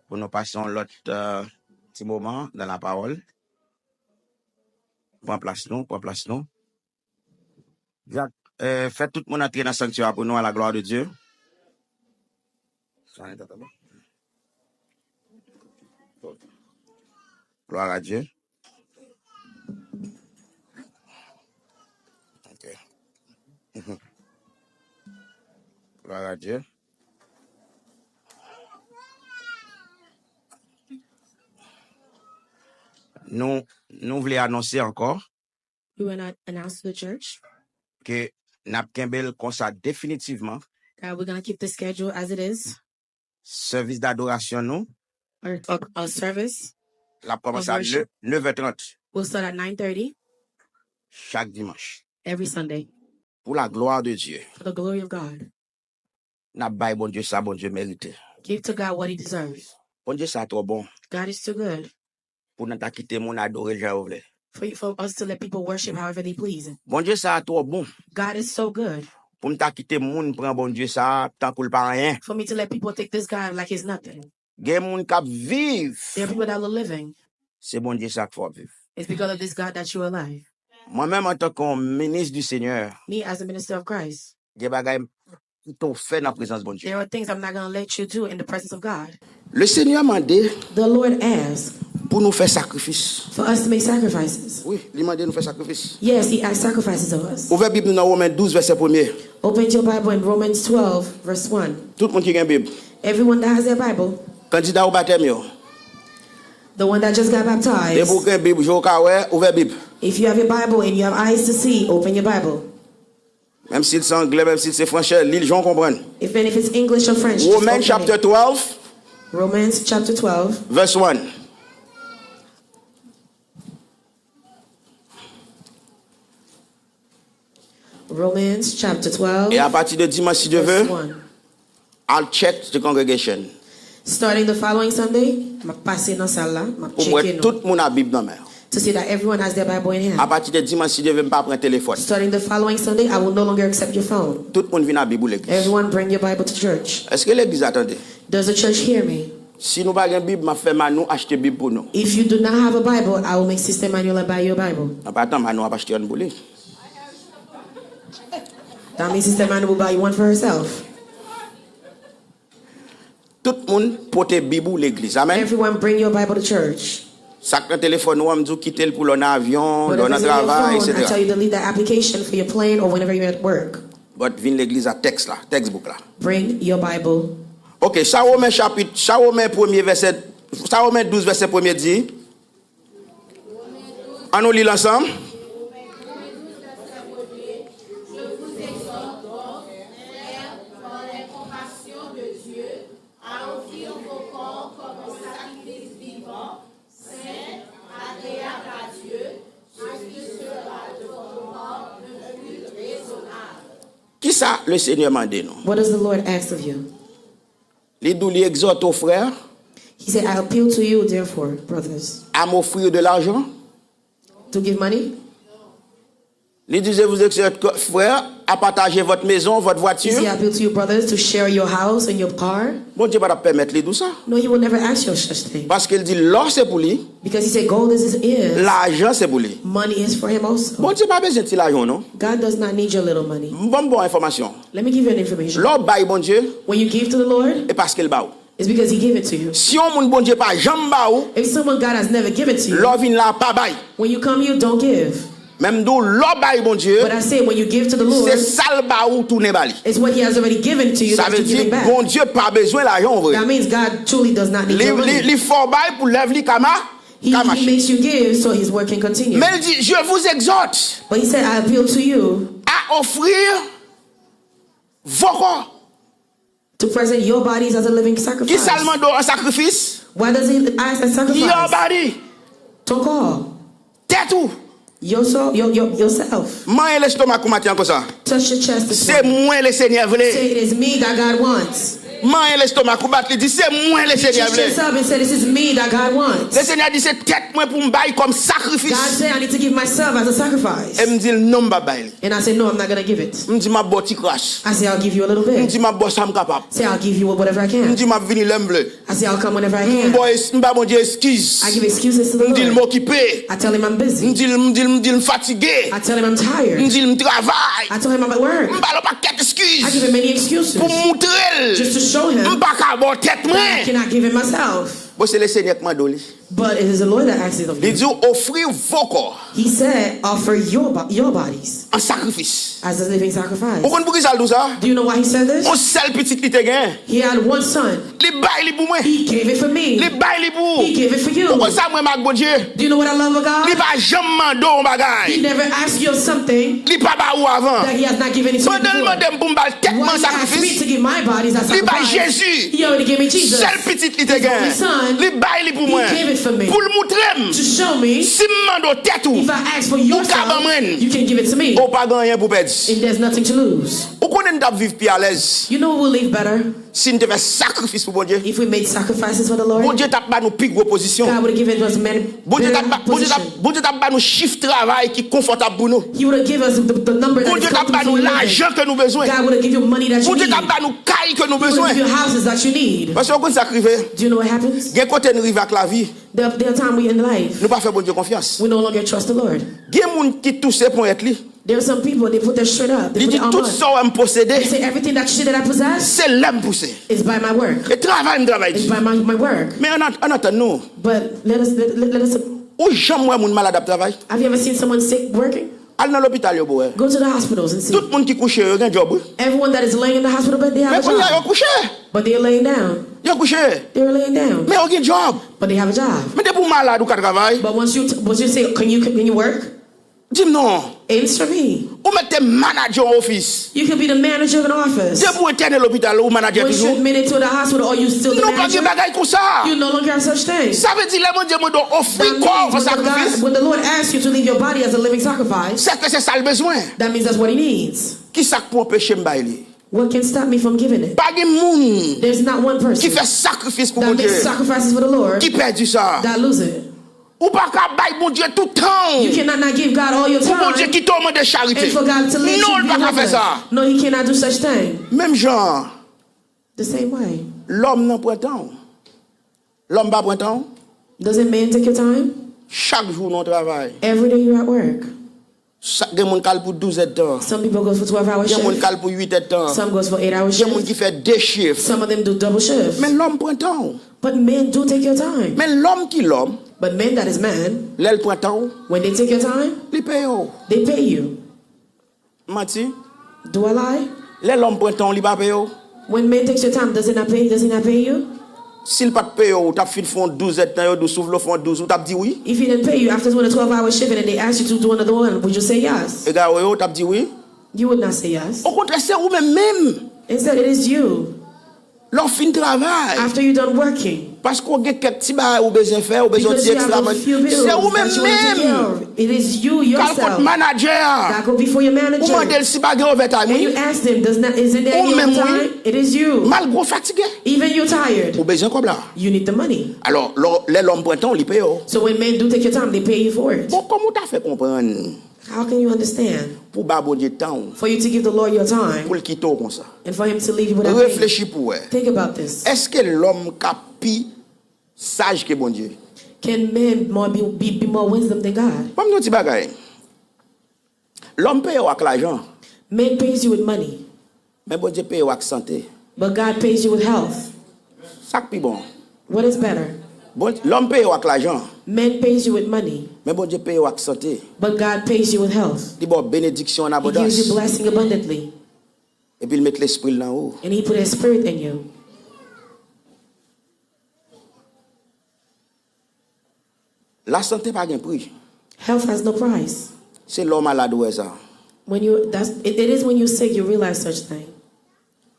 pou nou pase yon lòt, euh, ti moman nan lapawòl. Pran plas nou, pran plas nou. Jak, eh, fè tout moun antre nan sanktyè a pou nou, à la gloire de Dieu. Gloire à Dieu. Ok. Gloire à Dieu. Nou, nou vle anonse ankò. We wanna announce to the church Ke n ap kenbe l konsa definitivman. That we're gonna keep the schedule as it is. Sèvis dadorasyon nou Our, our, our service l ap kòmanse a of worship. Nevè trant Will start at nine thirty chak dimanch. Every Sunday. Pou la glwa de Dye. For the glory of God. N ap bay Bondye sa Bondye merite. Give to God what he deserves. Bondye sa twò bon God is too good pou nou ta kite moun adore l jan yo vle. For, you- for us to let people worship however they please. Bondye sa twò bon God is so good pou m ta kite moun pran Bondye sa tankou l pa anyen. For me to let people take this God like he's nothing. Gen moun k ap viv There are people that are living. Se Bondye sa k fè w ap viv. It's because of this God that you're alive. Mwen menm antanke yon minis di Senyè, Me, as a minister of Christ, gen bagay m kite w fè nan prezans Bondye. There are things I'm not gonna let you do in the presence of God. Le Senyè mande The Lord asks pou nou fè sakrifis. For us to make sacrifices. Wi, li mande nou fè sakrifis. Yes, he asks sacrifices of us. Ouvè Bib nou nan Women douz, vèsè premye. Open your Bible in Romans twelve, verse one. Tout moun ki gen Bib. Everyone that has their Bible. Kandida ou batèm yo. The one that just got baptized. Depi w gen Bib, jan w ka wè, ouvè Bib. If you have your Bible and you have eyes to see, open your Bible. Menm si l se anglè, menm si l se franse, li l jan w konprann. Even if it's English or French, just Women open chapter it. Twelve, Romans chapter twelve. Verse one. Romans chapter twelve, E apati de dimanch, si Dye vle, verse one. I'll check the congregation. Starting the following Sunday, m ap pase nan sal la, m ap Pou m wè tcheke nou. Tout moun a Bib nan men yo. To see that everyone has their Bible in hand. Apati de dimanch, si Dye vle, m pa pran telefòn. Starting the following Sunday, I will no longer accept your phone. Tout moun vin a Bib ou legliz. Everyone bring your Bible to church. Èske legliz la tande? Does the church hear me? Si nou pa gen Bib, m ap fè Manou achte Bib pou nou. If you do not have a Bible, I will make Sister Manuela buy you a Bible. An pa tan, Manou ap achte yonn pou li. That means Sister Manou will buy you one for herself. Tout moun pote Bib ou legliz. Amèn. Everyone, bring your Bible to church. Sa k nan telefòn ou an, m di w kite l pou lè w nan avyon, lè w nan travay, et cetera. Whatever's in your phone, I tell you to leave that application for your plane or whenever you're at work. But vin legliz a, tèks la, textbook la. Bring your Bible. Ok, sa Women chapit, sa Women premye vèsè, sa Women douz vèsè premye di. An nou li l ansanm. Je vous exhorte donc, frères, par les compassions de Dieu, à offrir vos corps comme un sacrifice vivant, saint, agréable à Dieu, ce qui sera de votre part le culte raisonnable. Kisa Lesenyè mande nou? What does the Lord ask of you? Li di w, li egzòte w, frè, He said, I appeal to you, therefore, brothers, à m'offrir de l'argent. To give money. Li di, je vous exhorte, frères, à partager votre maison, votre voiture. He said, I appeal to you, brothers, to share your house and your car. Bondye pa t ap pèmèt li di w sa. No, he will never ask you such thing. Paske l di, lò se pou li. Because he said, gold is his. Lajan se pou li. Money is for him also. Bondye pa bezwen ti lajan w non. God does not need your little money. Ban m ba w enfòmasyon. Let me give you an information. Lè w bay Bondye, When you give to the Lord, e paske l ba w. It's because he gave it to you. Si yon moun Bondye pa janm ba w, If someone God has never given to you, lè w vin la pa bay. When you come, you don't give. Men m di w, lè w bay Bondye, But I say, when you give to the Lord, se sa l ba w tounen ba li. It's what he has already given to you. Sa that vle you give di it back. Bondye pa bezwen lajan w vre. That means God truly does not need your money. Li, li fè w bay pou lèv li ka ma- He, he makes you give so his work can continue. Men l di, je vous exhorte. But he said, I appeal to you. À offrir vos corps. To present your bodies as a living sacrifice. Kisa l mande w an sakrifis? Why does he ask a sacrifice? Your body. Ton corps. Tèt ou. Your soul, your, your, yourself. Manyen lestomak ou maten an konsa. Touch your chest this morning. Se mwen Lesenyè vle. Say, it is me that God wants. Manyen lestomak ou, bat li, di, se mwen Lesenyè vle. You touch yourself and say, this is me that God wants. Lesenyè di, se tèt mwen pou m bay kòm sakrifis. God said, I need to give myself as a sacrifice. E m di l, non, m p ap bay li. And I said, no, I'm not gonna give it. M di, m ap ba w ti kras. I say, I'll give you a little bit. M di, m ap ba w sa m kapab. Say, I'll give you whatever I can. M di, m ap vini lè m vle. I say, I'll come whenever I can. M ba w es-, m ba Bondye eskiz. I give excuses to the Lord. M di l m okipe. I tell him I'm busy. M di l, m di l, m di l m fatige. I tell him I'm tired. M di l m travay. I tell him I'm at work. M ba l yon pakèt eskiz. I give him many excuses. Pou m moutre l. Just to show him. M pa ka ba w tèt mwen. That I cannot give him myself. Bon, se Lesenyè k mande w li. But it is the Lord that asks it of you. Li di w, ofri vos corps. He said, offer your, bo- your bodies. An sakrifis. As a living sacrifice. Ou konn poukisa l di w sa? Do you know why he said this? Yon sèl pitit li te gen. He had one son. Li bay li pou mwen. He gave it for me. Li bay li pou ou. He gave it for you. Ou konn sa mwen renmen ak Bondye? Do you know what I love about God? Li pa janm mande w yon bagay. He never asked you of something. Li pa ba ou avan. That he has not given it to you before. Pandan l mande m pou m ba l tèt mwen an sakrifis, Why he asked me to give my bodies as sacrifice? Li bay Jezi. He already gave me Jesus. Sèl pitit li te gen. His only son. Li bay li pou mwen. He gave it for me. Pou l moutre m. To show me. Si m mande w tèt ou, if I ask for your self, ou ka ban mwen l. You can give it to me. Ou pa gen anyen pou w pèdi. And there's nothing to lose. Ou konnen n t ap viv pi alèz. You know we will live better. Si n te fè sakrifis pou Bondye, If we made sacrifices for the Lord, Bondye t ap ba nou pi gwo pozisyon. God would have given us many Bondye t ap better ba, Bondye t ap, position. Bondye t ap ba nou chif travay ki konfòtab pou nou. He would have given us the, the number that Bondye is t ap ba comfortable nou for living. Lajan ke nou bezwen. God would have given you money that you Bondye t ap need. Ba nou kay ke nou He would have bezwen. Given you houses that you need. Paske ou konn sa k rive? Do you know what happens? Gen kote n rive ak lavi, There, there are times we in life, nou pa fè Bondye konfyans. We no longer trust the Lord. Gen moun ki touse ponyèt li. There are some people, they put their shirt up, they Li put di, their arm tout up. Sa w wè m posede, They say, everything that you see that I possess se lè m pouse. Is by my work. E travay m travay It's di. By my, my work. Men ann, ann antann nou. But let us, let, let, let us Ou janm wè moun malad ap travay? Have you ever seen someone sick working? Al nan lopital yo pou wè. Go to the hospitals and see. Tout moun ki kouche yo gen djòb, wi. Everyone that is laying in the hospital bed, they have Men a kounye a yo job. Kouche. But they're laying down. Yo kouche. They're laying down. Men yo gen djòb. But they have a job. Men depi w malad ou ka travay. But once you, t- once you say, can you, can you work? Di m non. Answer me. Ou mèt te manadjè yon ofis. You could be the manager of an office. Depi w entène lopital, ou manadjè Once you toujou. Admitted to the hospital, are you still the manager? Nou pa gen bagay konsa. You no longer have such thing. Sa vle di lè Bondye mande w ofri That kò w means an when the, God, sakrifis, when the Lord asks you to leave your body as a living sacrifice, se ke se sa l bezwen. That means that's what he needs. Kisa k pou anpeche m bay li? What can stop me from giving it? Pa gen moun There's not one person ki fè sakrifis pou that Bondye makes sacrifices for the Lord ki pèdi sa. That lose it. Ou pa ka bay Bondye tout tan w. You cannot not give God all your time Pou Bondye kite w mande charite. And for God to lead you Non, l pa ka fè sa. No, he cannot do such thing. Menm jan an, The same way. Lòm nan pran tan w. Lòm pa pran tan w. Doesn't man take your time? Chak jou nan travay. Every day you're at work. Sa, gen moun k al pou douz èdtan. Some people go for twelve hour Gen moun k shift. Al pou uit èdtan. Some goes for eight hour Gen moun shift. Ki fè de shift. Some of them do double shifts. Men lòm pran tan w. But men do take your time. Men lòm ki lòm, But men that is man, lè l pran tan w, when they take your time, li peye w. They pay you. Manti. Do I lie? Lè lòm pran tan w, li pa peye w. When men takes your time, does it not pay? Does he not pay you? Si l pa t peye w, ou t ap fin fè yon douz èdtan, yo di w si w vle w fè yon douz, ou t ap di wi. If he didn't pay you after doing a twelve hour shift and then they ask you to do another one, would you say yes? Egare yo, ou t ap di wi. You would not say yes. Okontrè, se ou menm menm. Instead, it is you. Lè w fin travay. After you done working, Paske w gen kèk ti bagay ou bezwen fè, ou bezwen because ti you have ekstra a mani. few bills Se ou that menm you want to take care menm. of, it is you K Al kot yourself. Manadjè a. That go before your Ou manager. Mande l si pa gen overtime And you wi. Ask them, does not, isn't there Ou any menm wi. Overtime? It is you. Malgre w fatige. Even you tired. Ou bezwen kòb la. You need the money. Alò, lè w- lè lòm pran tan w, li peye w. So when men do take your time, they pay you for it. Bon, kòman w ta fè konprann? How can you understand? Pou ba Bondye tan w. For you to give the Lord your time Pou l kite w konsa. And for him to leave you without paying. Reflechi pou wè. Think about this. Èske lòm ka pi saj ke Bondye? Can men more be, be, be more wisdom than God? Ban m di w yon ti bagay. Lòm peye w ak lajan. Men pays you with money, Men Bondye peye w ak sante. But God pays you with health. Sa k pi bon? What is better? Bon, lòm peye w ak lajan. Men pays you with money, Men Bondye peye w ak sante. But God pays you with health. Li ba w benediksyon an He gives you abondans. Blessing abundantly, Epi l met lespri l nan ou. And he put his spirit in you. Lasante pa gen pri. Health has no price. Se lè w malad ou wè sa. When you, that's, it, it is when you're sick you realize such thing.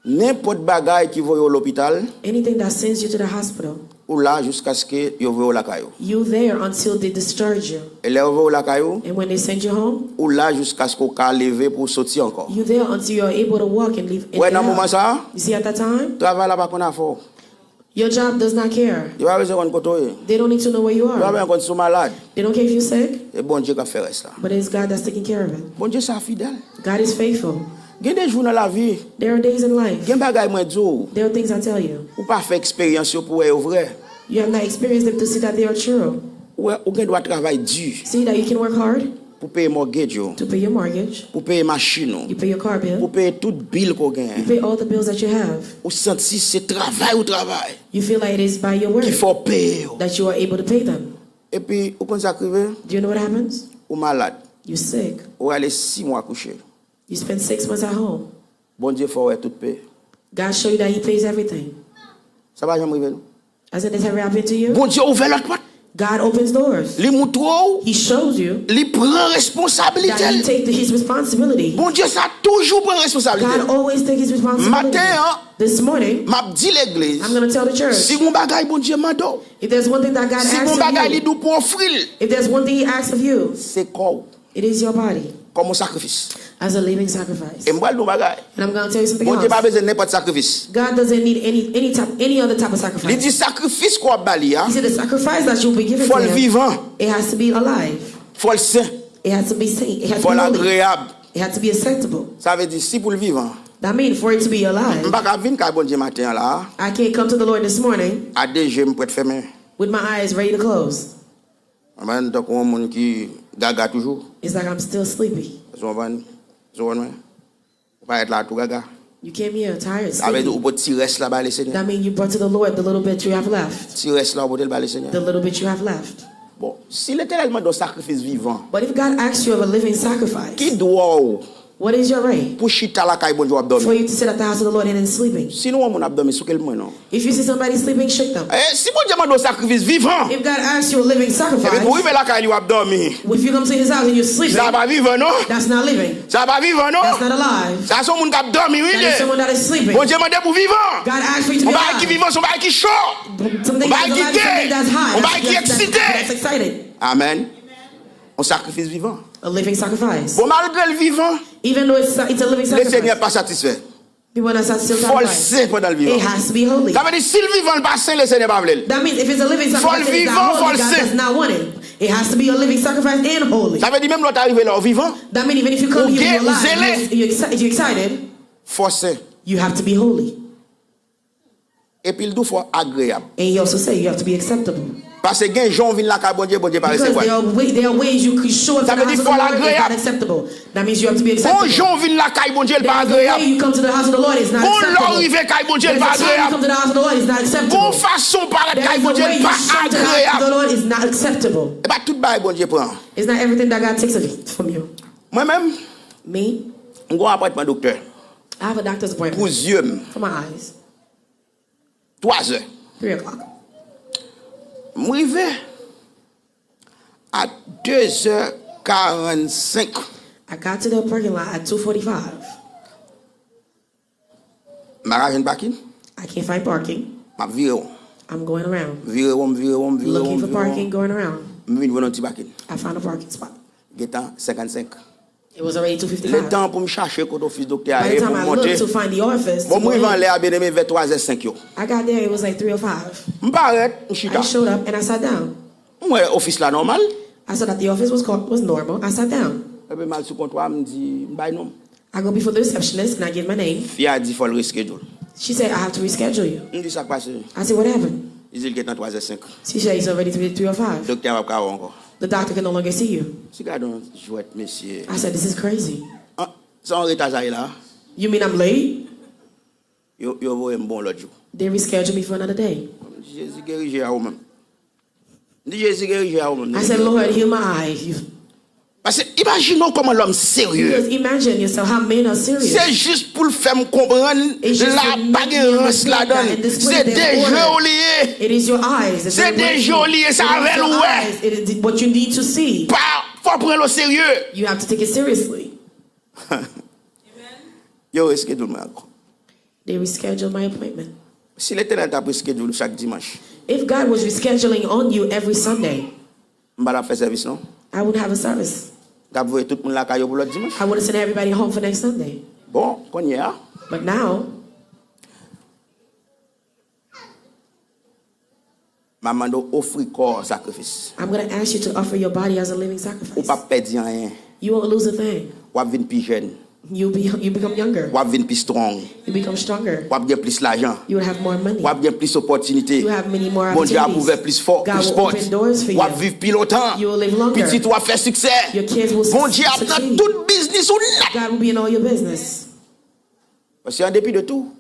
Nenpòt bagay ki voye w lopital, Anything that sends you to the hospital, ou la jiskaske yo voye w lakay ou. You there until they discharge you. E lè yo voye w lakay ou, And when they send you home, ou la jiskaske w ka leve pou w soti ankò. You there until you are able to walk and leave. Wè nan moman sa a, You see, at that time, travay la pa konn afè w. Your job does not care. Yo pa bezwen konn kote w ye. They don't need to know where you are. Yo pa bezwen konn si w malad. They don't care if you're sick. E Bondye k ap fè rès la. But it's God that's taking care of it. Bondye sa fidèl. God is faithful. Gen de jou nan lavi, There are days in life. Gen bagay mwen di w, There are things I tell you. Ou pa fè eksperyans yo pou wè yo vrè. You have not experienced them to see that they are true. Ou wè, ou gen dwa travay di. See that you can work hard. Pou peye mortgage ou. To pay your mortgage. Pou peye machin ou. You pay your car bill. Pou peye tout bil ke w You genyen. Pay all the bills that you have. Ou santi se travay ou travay. You feel like it is by your work. Ki fè w peye yo. That you are able to pay them. Epi, ou konn sa k rive? Do you know what happens? Ou malad. You sick. Ou ale sis mwa kouche. You spend six months at home. Bondye fè w wè tout peye. God show you that he pays everything. Sa pa janm rive nou. Hasn't this ever happened to you? Bondye ouvè lòt pòt. God opens doors. Li moutre w. He shows you. Li pran responsablite That he l. Take his responsibility. Bondye sa toujou pran responsablite God l. Always take his responsibility. Maten an, This morning, m ap di legliz, I'm going to tell the church. Si yon bagay Bondye mande w, If there's one thing that God si asks yon bagay li of you, di w pou ofri l, If there's one thing he asks of you, Se kò w. It is your body. Kòm yon sakrifis. As a living sacrifice. E m pral di w yon bagay. And I'm going to tell you something Bondye pa else. Bezwen nenpòt sakrifis. God doesn't need any any type any other type of Li sacrifice. Di sakrifis ke w ap ba li a, He said the sacrifice that you'll be giving to Fò l him, vivan, It has to be alive. Fò l sen, It has to be saint. It has to fò be l holy. Agreab. It has to be acceptable. Sa vle di, si pou l vivan, That means for it to be alive, M pa ka vin kay Bondye maten an la a, I can't come to the Lord this morning a de je m pwèt fèmen. With my eyes ready to close. Mwen tankou yon moun ki gaga toujou. It's like I'm still sleepy. Èske w konprann? Èske w konprann mwen? Ou parèt la a tou gaga. You came here tired, Sa vle di sleepy. Ou pote ti rès la bay Lesenyè. That means you brought to the Lord the little bit you have left. Ti rès la ou pote l bay Lesenyè. The little bit you have left. Bon, si Letènèl mande w sakrifis vivan, But if God asks you of a living sacrifice, ki dwa w What is your right pou chita lakay Bondye w ap for dòmi? You to sit at the house of the Lord and then sleeping? Si nou wè yon moun ap dòmi, souke l pou mwen non. If you see somebody sleeping, shake them. Eh, si Bondye mande w sakrifis vivan, If God asks you a living epi sacrifice, pou w rive lakay li w ap dòmi, if you come to his house and you're sleeping, sa pa vivan non. That's not living. Sa pa vivan non. That's not alive. Sa se yon moun k ap dòmi wi That li is ye. Someone that is sleeping. Bondye mande pou vivan. God asks for you to Yon be bagay ki alive. Vivan se yon bagay ki cho. Something Yon bagay ki that's alive, something gde. That's high. Yon bagay ki That's, that's, eksite. That's excited. Amèn. Yon sakrifis vivan. A living sacrifice. Bon, malgre l vivan, Even though it's, it's a living Lesenyè sacrifice, pa satisfè. People are not satisfied. Fò l sen pandan l It vivan. Has to be holy. Sa vle di, si l vivan, l pa sen, Lesenyè pa vle l. That means if it's a living Fò l sacrifice, if it's not vivan, fò holy, l God sen. Does not want it. It has to be a living sacrifice and holy. Sa vle di, menm lè w ta rive la, w vivan. That means even if you come Ou here, gen, you're ou alive, zele. You're, you're, exci- you're excited, Fò l sen. You have to be holy. Epi l di w fò w agreyab. And he also said you have to be acceptable. Paske gen jan w vin lakay Bondye, Bondye pa resevwa. Because there are, way, there are ways you could show up to the house of the Lord is not acceptable. That means you have to be acceptable. Gon jan w vin lakay Bondye, l pa agreyab. There's a way you come to the house of the Lord is not acceptable. Gon lè w rive kay Bondye, l pa agreyab. There's a time you come to the house of the Lord is not acceptable. Gon fason w parèt kay Bondye, l pa agreyab. There is a way you show up to the house of the Lord is not acceptable. E pa tout bagay Bondye pran. It's not everything that God takes of it from you. Mwen menm, me, m gon apwentman doktè. I have a doctor's appointment. Pou zye m. For my eyes. Twa zè. Three o'clock. M rive a de zè karannsenk. I got to the parking lot at two forty-five. M pa ka jwenn pakin. I can't find parking. M ap vire won. I'm going around. Vire won, vire won, vire won, vire won. Looking for parking, going around. M vin jwenn yon ti pakin. I found a parking spot. Gentan senkannsenk. It was already two fifty-five. Letan pou m chache kote ofis doktè a ye pou m monte. By the time I looked to find the office to go in, bon, m rive anlè a, byeneme, vè twa zè senk yo. I got there, it was like three oh five. M parèt, m chita. I showed up and I sat down. M wè ofis la nòmal. I saw that the office was co-, was normal. I sat down. Epi m al sou kontwa, m di, m bay non m. I go before the receptionist and I give my name. Fi a di fò l reschedule. She said, "I have to reschedule you." M di, "Sa k pase?" I said, "What happened?" Li di l gentan twa zè senk. She said, "It's already three, three oh five." Doktè a p ap ka wè w ankò. The doctor can no longer see you. Ti gade yon jwèt, mesye. I said, "This is crazy." An, sa yon reta sa ye la? You mean I'm late? Yo, yo voye m bon lòt jou. They reschedule me for another day. M di, Jezi, geri je a ou menm. M di, Jezi, geri je a ou menm. I said, "Lord, heal my eye." Paske imajine w kòman lòm serye. Because imagine yourself how men are serious. Se jis pou l fè m konprann la pa gen rans ladan l. Se de je w li ye. It is your eyes. Se de je w li ye, se avè l ou wè. It is what you need to see. Pa, fò w pran l o serye. You have to take it seriously. Yo reschedule mwen ankò. They reschedule my appointment. Si Letènèl t ap reschedule chak dimanch, if God was rescheduling on you every Sunday, m pa t ap fè sèvis non. I wouldn't have a service. M t ap voye tout moun lakay yo pou lòt dimanch. I would have sent everybody home for next Sunday. Bon, kounye a, but now, m ap mande w ofri kò w an sakrifis. I'm gonna ask you to offer your body as a living sacrifice. Ou p ap pèdi anyen. You won't lose a thing. W ap vin pi jèn. You be, you become younger. W ap vin pi strong. You become stronger. W ap gen plis lajan. You will have more money. W ap gen plis opòtinite. You have many more opportunities. Bondye ap ouvè plis fò, plis pòt. God will open doors for you. W ap viv pi lontan. You will live longer. Pitit ou ap fè siksè. Your kids will succeed. Bondye ap nan tout biznis ou nèt. God will be in all your business. Paske an depi de tou,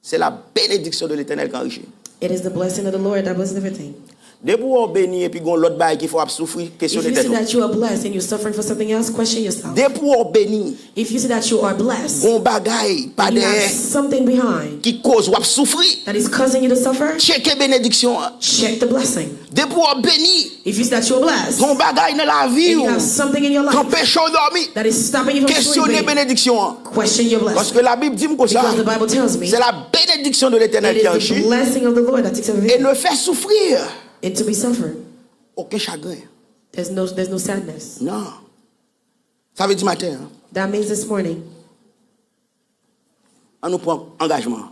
Se la bénédiction de l'Éternel qui enrichit. It is the blessing of the Lord that blesses everything. Depi w wè w beni epi gon lòt bagay ki fè w ap soufri, kesyone tèt ou. If you see that you are blessed and you're suffering for something else, question yourself. Depi w wè w beni, if you see that you are blessed, gon bagay pa dèyè, and you have something behind, ki koz w ap soufri, that is causing you to suffer, tcheke benediksyon an. Check the blessing. Depi w ap beni, if you see that you are blessed, gon bagay nan lavi w, and you have something in your life, k anpeche w dòmi, that is stopping you from sleeping, kesyone benediksyon an. Question your blessing. Paske Labib di m konsa, because the Bible tells me, c'est la bénédiction de l'Éternel qui enrichit, it is the blessing of the Lord that takes care of it, et ne fait souffrir, and to be suffered, aucun chagrin. There's no, there's no sadness. Non. Sa vle di maten an, that means this morning, ann nou pran angajman,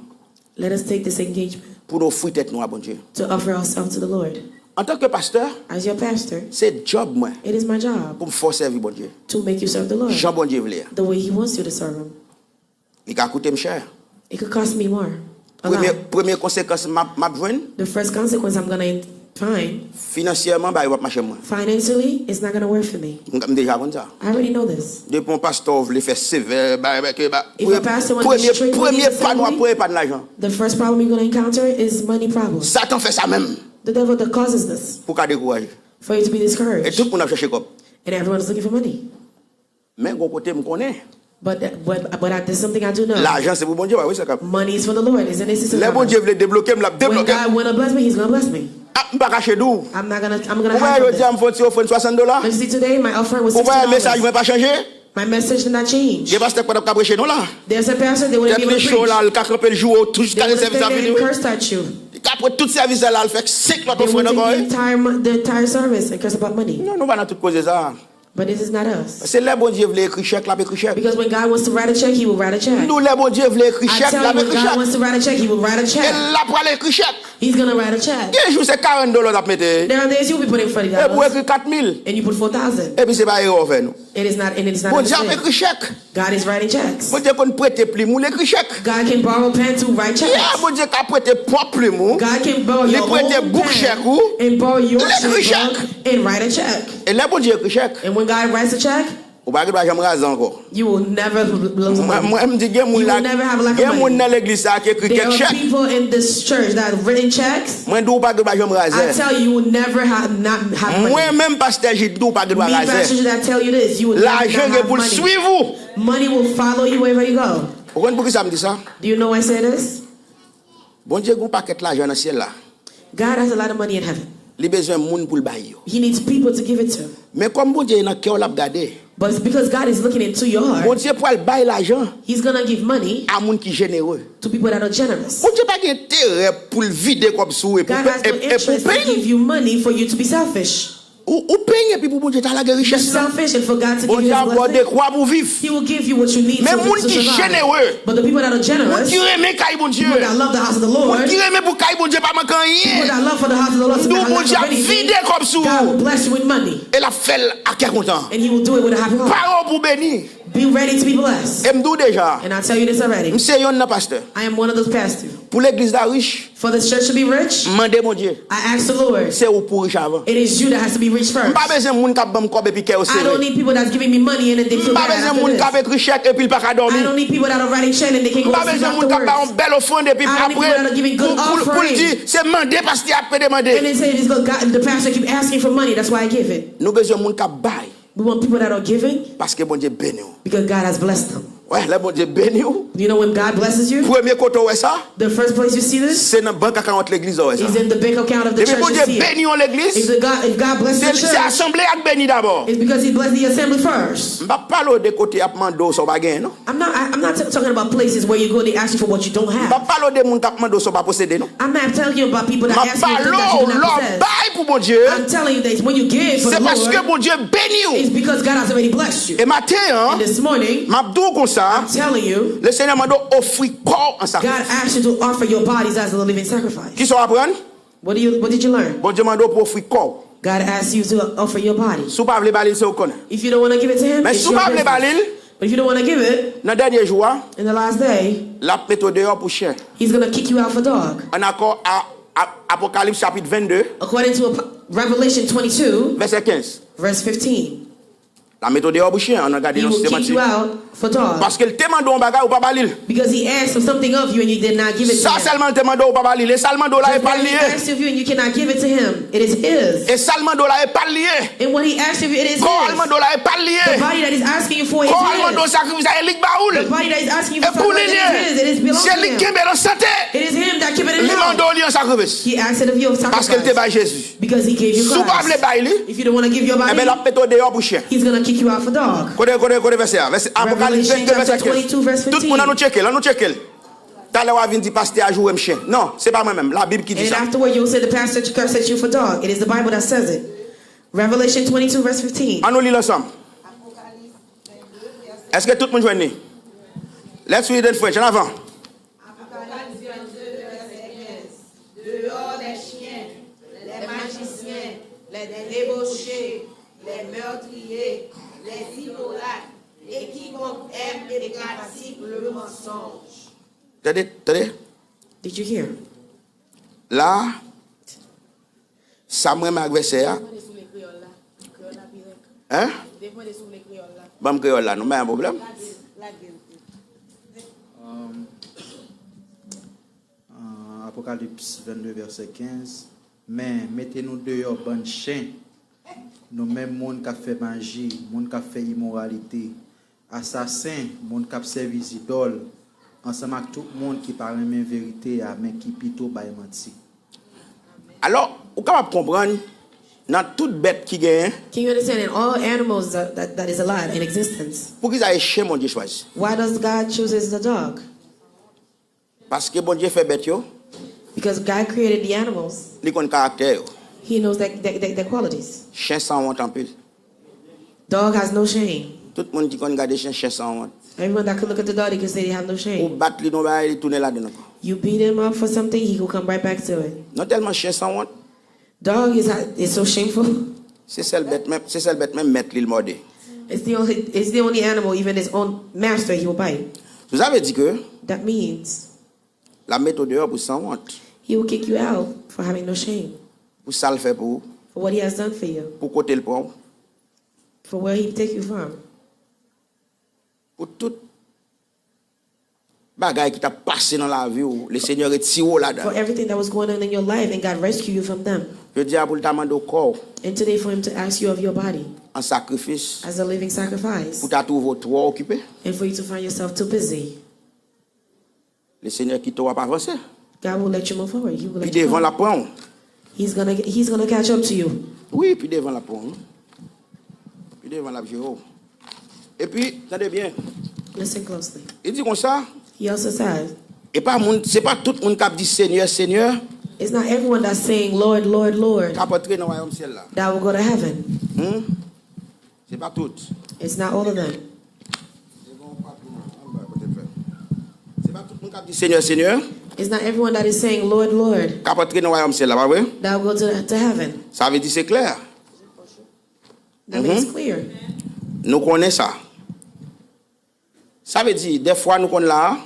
let us take this engagement, pou nou ofri tèt nou a Bondye, to offer ourselves to the Lord. Antanke pastè, as your pastor, se djòb mwen, it is my job, pou m fè w sèvi Bondye, to make you serve the Lord, jan Bondye vle a, the way He wants you to serve Him. Li ka koute m chè. It could cost me more. A lot. Premye, premye konsekans m ap, m ap jwenn, the first consequence I'm gonna find, finansyèman, bagay yo p ap mache mwen. Financially, it's not gonna work for me. M, m deja konn sa. I already know this. Depi yon pastè w vle fè sevè, bagay, bagay, ke ba, if a pastor wants to be strict with his assembly, premye, premye pa nou ap, premye pa n lajan. The first problem you're gonna encounter is money problem. Satan fè sa menm. The devil that causes this. Pou ka dekouraje. For you to be discouraged. E tout moun ap chèche kòb. And everyone is looking for money. Men gon kote m konnen. But, but, but I, there's something I do know. Lajan se pou Bondye, pa vre, sa k ap. Money is for the Lord, isn't it? Lè Bondye vle debloke m, l ap debloke m. When God wanna bless me, He's gonna bless me. Ah, m pa kache di w. I'm not gonna, I'm gonna hide from this. Ou wè, jodi a m fè yon ti ofrann swasant dola. But you see, today, my offering was sixty dollars. Ou wè, mesaj mwen pa chanje. My message did not change. Gen pastè k pa t ap ka preche non la. There's a pastor, they wouldn't be able to preach. Tèt li cho la, l ka kanpe l joure w tou jiska lè sèvis la fini, wi. They would stand there and curse at you. Li ka pran tout sèvis la, l al fè senk lòt ofrann ankò, wi. They would take the entire mo-, the entire service and curse about money. Non, nou pa nan tout koze sa. But this is not us. Se lè Bondye vle ekri chèk, l ap ekri chèk. Because when God wants to write a check, He will write a M check. di w lè Bondye vle ekri I chèk, tell l ap you, when ekri God chèk. Wants to write a check, He will write a E check. L ap pral ekri chèk. He's gonna write a check. Gen jou se karant dola w t ap mete. There are days you'll be putting forty Epi w dollars ekri kat mil. And you put four thousand. Epi se pa erè w fè non. It is not, and it's not a Bondye ap mistake. Ekri chèk. God is writing checks. Bondye konn prete plim ou, l ekri chèk. God can borrow pen to write Yeah, checks. Bondye ka prete pwòp plim ou. God can borrow Li your prete own bouk chèk ou. Pen and borrow your L ekri checkbook chèk. And write a check. E lè Bondye ekri chèk, And when God writes a check, ou pa gen dwa janm raze ankò. You will never lose Mwen, money. Mwen m di gen moun You la, will never have lack of gen money. Moun nan legliz sa ki ekri There kèk are chèk. People in this church that have written checks. Mwen di w pa gen dwa janm raze. I tell you, you will never have not have money. Mwen menm pastè Jid di w pa gen dwa Me, raze. Pastor Jid, I tell you this, you will never Lajan not gen have pou l money. Swiv ou. Money will follow you wherever you go. Ou konn poukisa m di sa? Do you know why I say this? Bondye gen yon pakèt lajan nan syèl la. God has a lot of money in heaven. Li bezwen moun pou l bay yo. He needs people to give it to. Men kòm Bondye nan kè w l ap gade, But it's because God is looking into your heart, Bondye pral bay lajan He's gonna give money a moun ki jenere. To people that are generous. Bondye pa gen enterè pou l vide kòb sou ou epi God has no epi ou interest to penyen. Give you money for you to be selfish. Ou, ou penyen epi pou Bondye ta lage Be richès lan. Selfish and for God to give Bondye you ap His ba w blessing. Dekwa pou w viv. He will give you what you need Men to, moun to ki survive. Jenere, But the people that are moun generous, ki renmen kay Bondye, people that love the house of the Lord, moun ki renmen pou kay Bondye pa manke people anyen. that love for the house of the Lord to Nou not lack Bondye of ap anything, vide kòb sou God ou. Will bless you with money. E l ap fè l a kè kontan. And He will do it with a happy heart. Pare w pou beni. Be ready to be blessed. E m di w deja, And I tell you this already. M se yonn nan pastè. I am one of those pastors. Pou legliz la rich, For this church to be rich, mande Bondye. I ask the Lord. Se ou pou rich avan. It is you that has to be rich first. M pa bezwen moun k ap ban m kòb epi kè yo I don't sere. need people that's giving me money and then they feel M pa bad bezwen after moun k ap this. Ekri chèk epi l pa ka I dòmi. Don't need people that are writing check and they can't M go pa to sleep bezwen moun k ap ba yon afterwards. Bèl ofrann epi I don't need apre people that are giving pou, good pou, pou l offering. Di se mande pastè ap pede mande. And they say this, God, the pastor keep asking for money, that's why I give it. Nou bezwen moun k ap bay We want people that are giving paske Bondye beni w. Because God has blessed them. Wè, lè Bondye beni w, You know when God blesses you, premye kote w wè sa, the first place you see this se nan bank account legliz la w wè sa. Is in the bank account of the Depi church Bondye is here. Beni yon legliz, If the God, if God blesses se the se church, asanble a k beni dabò. It's because He blessed the assembly first. M p ap pale w de kote y ap mande w sa w pa genyen non. I'm not. I, I'm not t- talking about places where you go. They ask you for what you don't M p have. ap pale w de moun k ap mande w sa w pa posede non. I'm not telling you about people M that ap ask you pale things that you w do lè not w possess. Bay pou Bondye, I'm telling you that when you give for se the paske Lord, Bondye beni w. It's because God has already blessed you. E maten And an, this morning, m ap di w konsa, I'm telling you, Lesenyè mande w ofri kò w an God sakrifis. Asked you to offer your bodies as a living sacrifice. Kisa w aprann? What do you? What did you learn? Bondye mande w pou w ofri kò w. God asked you to offer your body. Si w pa vle ba li l, se ou k konnen. If you don't want to give it to Him, Men it's si w your pa vle ba li business. l, But if you don't want to give it, nan dènye jou a, in the last day, l ap mete w deyò pou chen. He's gonna kick you out for dog. An akò a, a Apokalips chapit vennde, According to Ap- Revelation twenty-two, vèsè kenz. Verse fifteen, L ap mete w deyò pou chen, an nan gade He yon will kick semanti. You out for dog. Paske l te mande w yon bagay, ou pa ba li l. Because He asked for something of you and you did not give it to Sa Him. Sèlman l te mande w, ou pa ba li l. E sa l mande w la, e Just pa what l li He ye. Asked of you and you cannot give it to Him. It is His. E sa l mande w la, e pa l li ye. And what He asked of you, it is Kò a l His. Mande w la, e pa l li ye. The body that He's asking you for is Kò a l mande w His. Sakrifis la, e li k ba ou l. The body that He's asking you E for pou li l sacrifice, ye. it is His. It is belongs Se to li k Him. Genbe l an sante. It is Him that keep it in Li mande health. w li an sakrifis. He asked it of you of Paske l te sacrifice. Bay Jezi. Because He gave you Si w pa vle Christ. Bay li, If you don't want to give your body, Enben, l ap mete w deyò pou chen. He's gonna kick you out for dog. Kote, kote, kote vèsè a? Vèsè, Apokalips Revelation vennde, vèsè chapter kenz. twenty-two, verse Tout moun, ann nou fifteen. Tcheke l, ann nou Tcheke l. Talè w a vin di, pastè a joure m chen. Non, se pa mwen menm. Labib ki di And sa. Afterward, you'll say the pastor cursed you for dog. It is the Bible that says it. Revelation twenty-two, verse fifteen. Ann nou li l ansanm. Èske tout moun jwenn li? Let's read in French. Ann avan. Apocalypse vingt-deux, verset quinze. Dehors les chiens, les magiciens, les débauchés, les meurtriers, les idolâtres, et quiconque aime et pratique le mensonge. Tande, tande. Did you hear? La, sa m renmen ak vèsè a. Hein? Ban m kreyòl la, nou pa gen pwoblèm. Um, uh, Apokalips vennde, vèsè kenz. Men, mete nou deyò, bann chen. Nou menm moun k ap fè maji, moun k ap fè imoralite, asasen, moun k ap sèvi zidòl, ansanm ak tout moun ki pa renmen verite a, men ki pito bay manti. Alò, ou kapab konprann, nan tout bèt ki genyen, Can you understand in all animals that, that, that is alive in existence? Poukisa e chen Bondye chwazi? Why does God chooses the dog? Paske Bondye fè bèt yo, Because God created the animals. Li konn karaktè yo. He knows their, their, their, their qualities. Chen sanwont anpil. Dog has no shame. Tout moun ki konn gade chen, chen sanwont. Everyone that could look at the dog, they could say they have no shame. Ou bat li nan bagay, li tounen ladan l ankò. You beat him up for something, he will come right back to it. Non tèlman chen sanwont. Dog is, is so shameful. Se sèl bèt menm, se sèl bèt menm mèt li l mòde. It's the only, it's the only animal, even his own master, he will bite. Sa vle di ke That means l ap mete w deyò pou sanwont. He will kick you out for having no shame. Pou sa l fè pou ou. For what he has done for you. Pou kote l pran w. For where he take you from. Pou tout bagay ki t ap pase nan lavi w, Lesenyè retire w ladan. For everything that was going on in your life and God rescue you from them. Jodi a pou l ta mande w kò w. And today for him to ask you of your body. An sakrifis. As a living sacrifice. Pou ta twouve w twò okipe. And for you to find yourself too busy. Lesenyè kite w ap avanse. God will let you move forward. He will let you go. Pi devan l ap pran w. He's gonna, he's gonna catch up to you. Wi, pi devan l ap pran w. Pi devan l ap jere w. Epi, tande byen. Listen closely. Li di konsa, He also said, e pa moun, se pa tout moun k ap di Senyè, Senyè, it's not everyone that's saying, "Lord, Lord, Lord," k ap antre nan wayòm syèl la. That will go to heaven. Hmm? Se pa tout. It's not all of them. Se bon, pa pi mal. Ann ba kote l fè. Se pa tout moun k ap di Senyè, Senyè, It's not everyone that is saying, "Lord, Lord," k ap antre nan wayòm syèl la, pa vre? That will go to, to heaven. Sa vle di se klè. That means clear. Nou konnen sa. Sa vle di, dèfwa nou konn la a,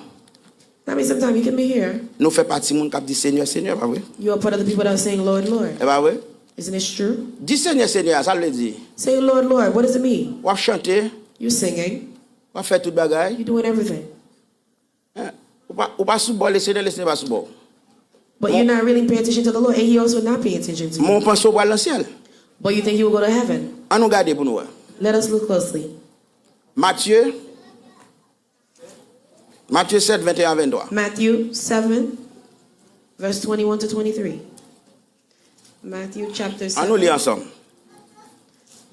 That means sometimes you can be here. Nou fè pati moun k ap di Senyè, Senyè, pa vre? You are part of the people that are saying, "Lord, Lord." E pa vre? Isn't it true? Di Senyè, Senyè a, sa l vle di? Say, "Lord, Lord," what does it mean? W ap chante, You singing, w ap fè tout bagay. You doing everything. Eh, ou pa, ou pa sou bò Lesenyè, Lesenyè pa sou bò w. But you're not really paying attention to the Lord, and he also not paying attention to you. Men w panse w pral nan syèl. But you think you will go to heaven. Ann nou gade pou nou wè. Let us look closely. Matye, Matye sèt, venteyen a venntwa. Matthew seven, verse twenty-one to twenty-three. Matthew chapter seven. Ann nou li ansanm.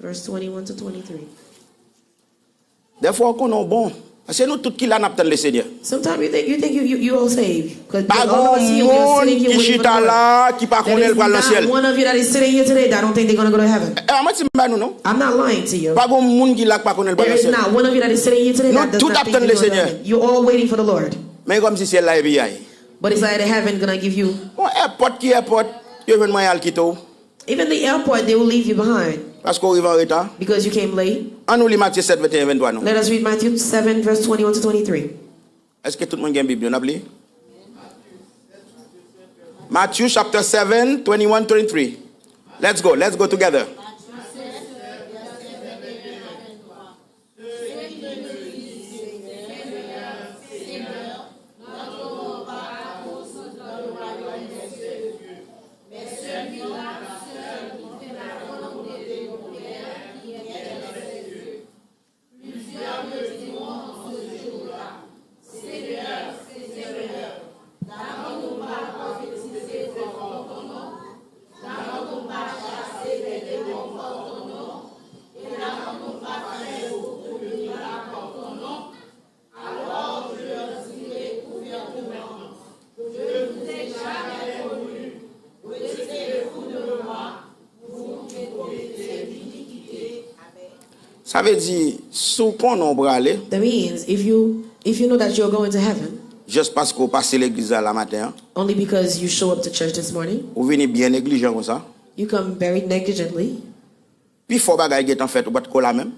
Verse twenty-one to twenty-three. Dèfwa w konnen w bon. Paske nou tout ki la n ap tann Lesenyè. Sometimes you think, you think you, you, you all saved. 'Cause all of us here, we are sitting here waiting for the Lord. Pa gen moun ki chita la a ki pa konnen l pral nan syèl. There is not one of you that is sitting here today that don't think they're gonna go to heaven. E pa manti m ba nou non. I'm not lying to you. Pa gen moun ki la k pa konnen l pral nan syèl. There is not one of you that is sitting here today that does not think you're going to heaven. Nou tout ap tann Lesenyè. You're all waiting for the Lord. Men kòmsi syèl la epi ay. But it's like the heaven gonna give you. Bon, èpòt ki èpòt, yo jwenn mwayen al kite w. Even the airport, they will leave you behind. Paske w rive an reta. Because you came late. Ann nou li Matye sèt, venteyen, venntwa non. Let us read Matthew seven, verse twenty-one to twenty-three. Èske tout moun gen Bib yo? N ap li. Matthew chapter seven, twenty-one, twenty-three. Let's go, let's go together. Sa vle di, si w konnen w prale, That means if you, if you know that you're going to heaven, just paske w pase legliz la, la maten an, only because you show up to church this morning, ou vini byen neglijan konsa, you come very negligently. Pifò bagay gentan fèt, ou pa t ko la menm.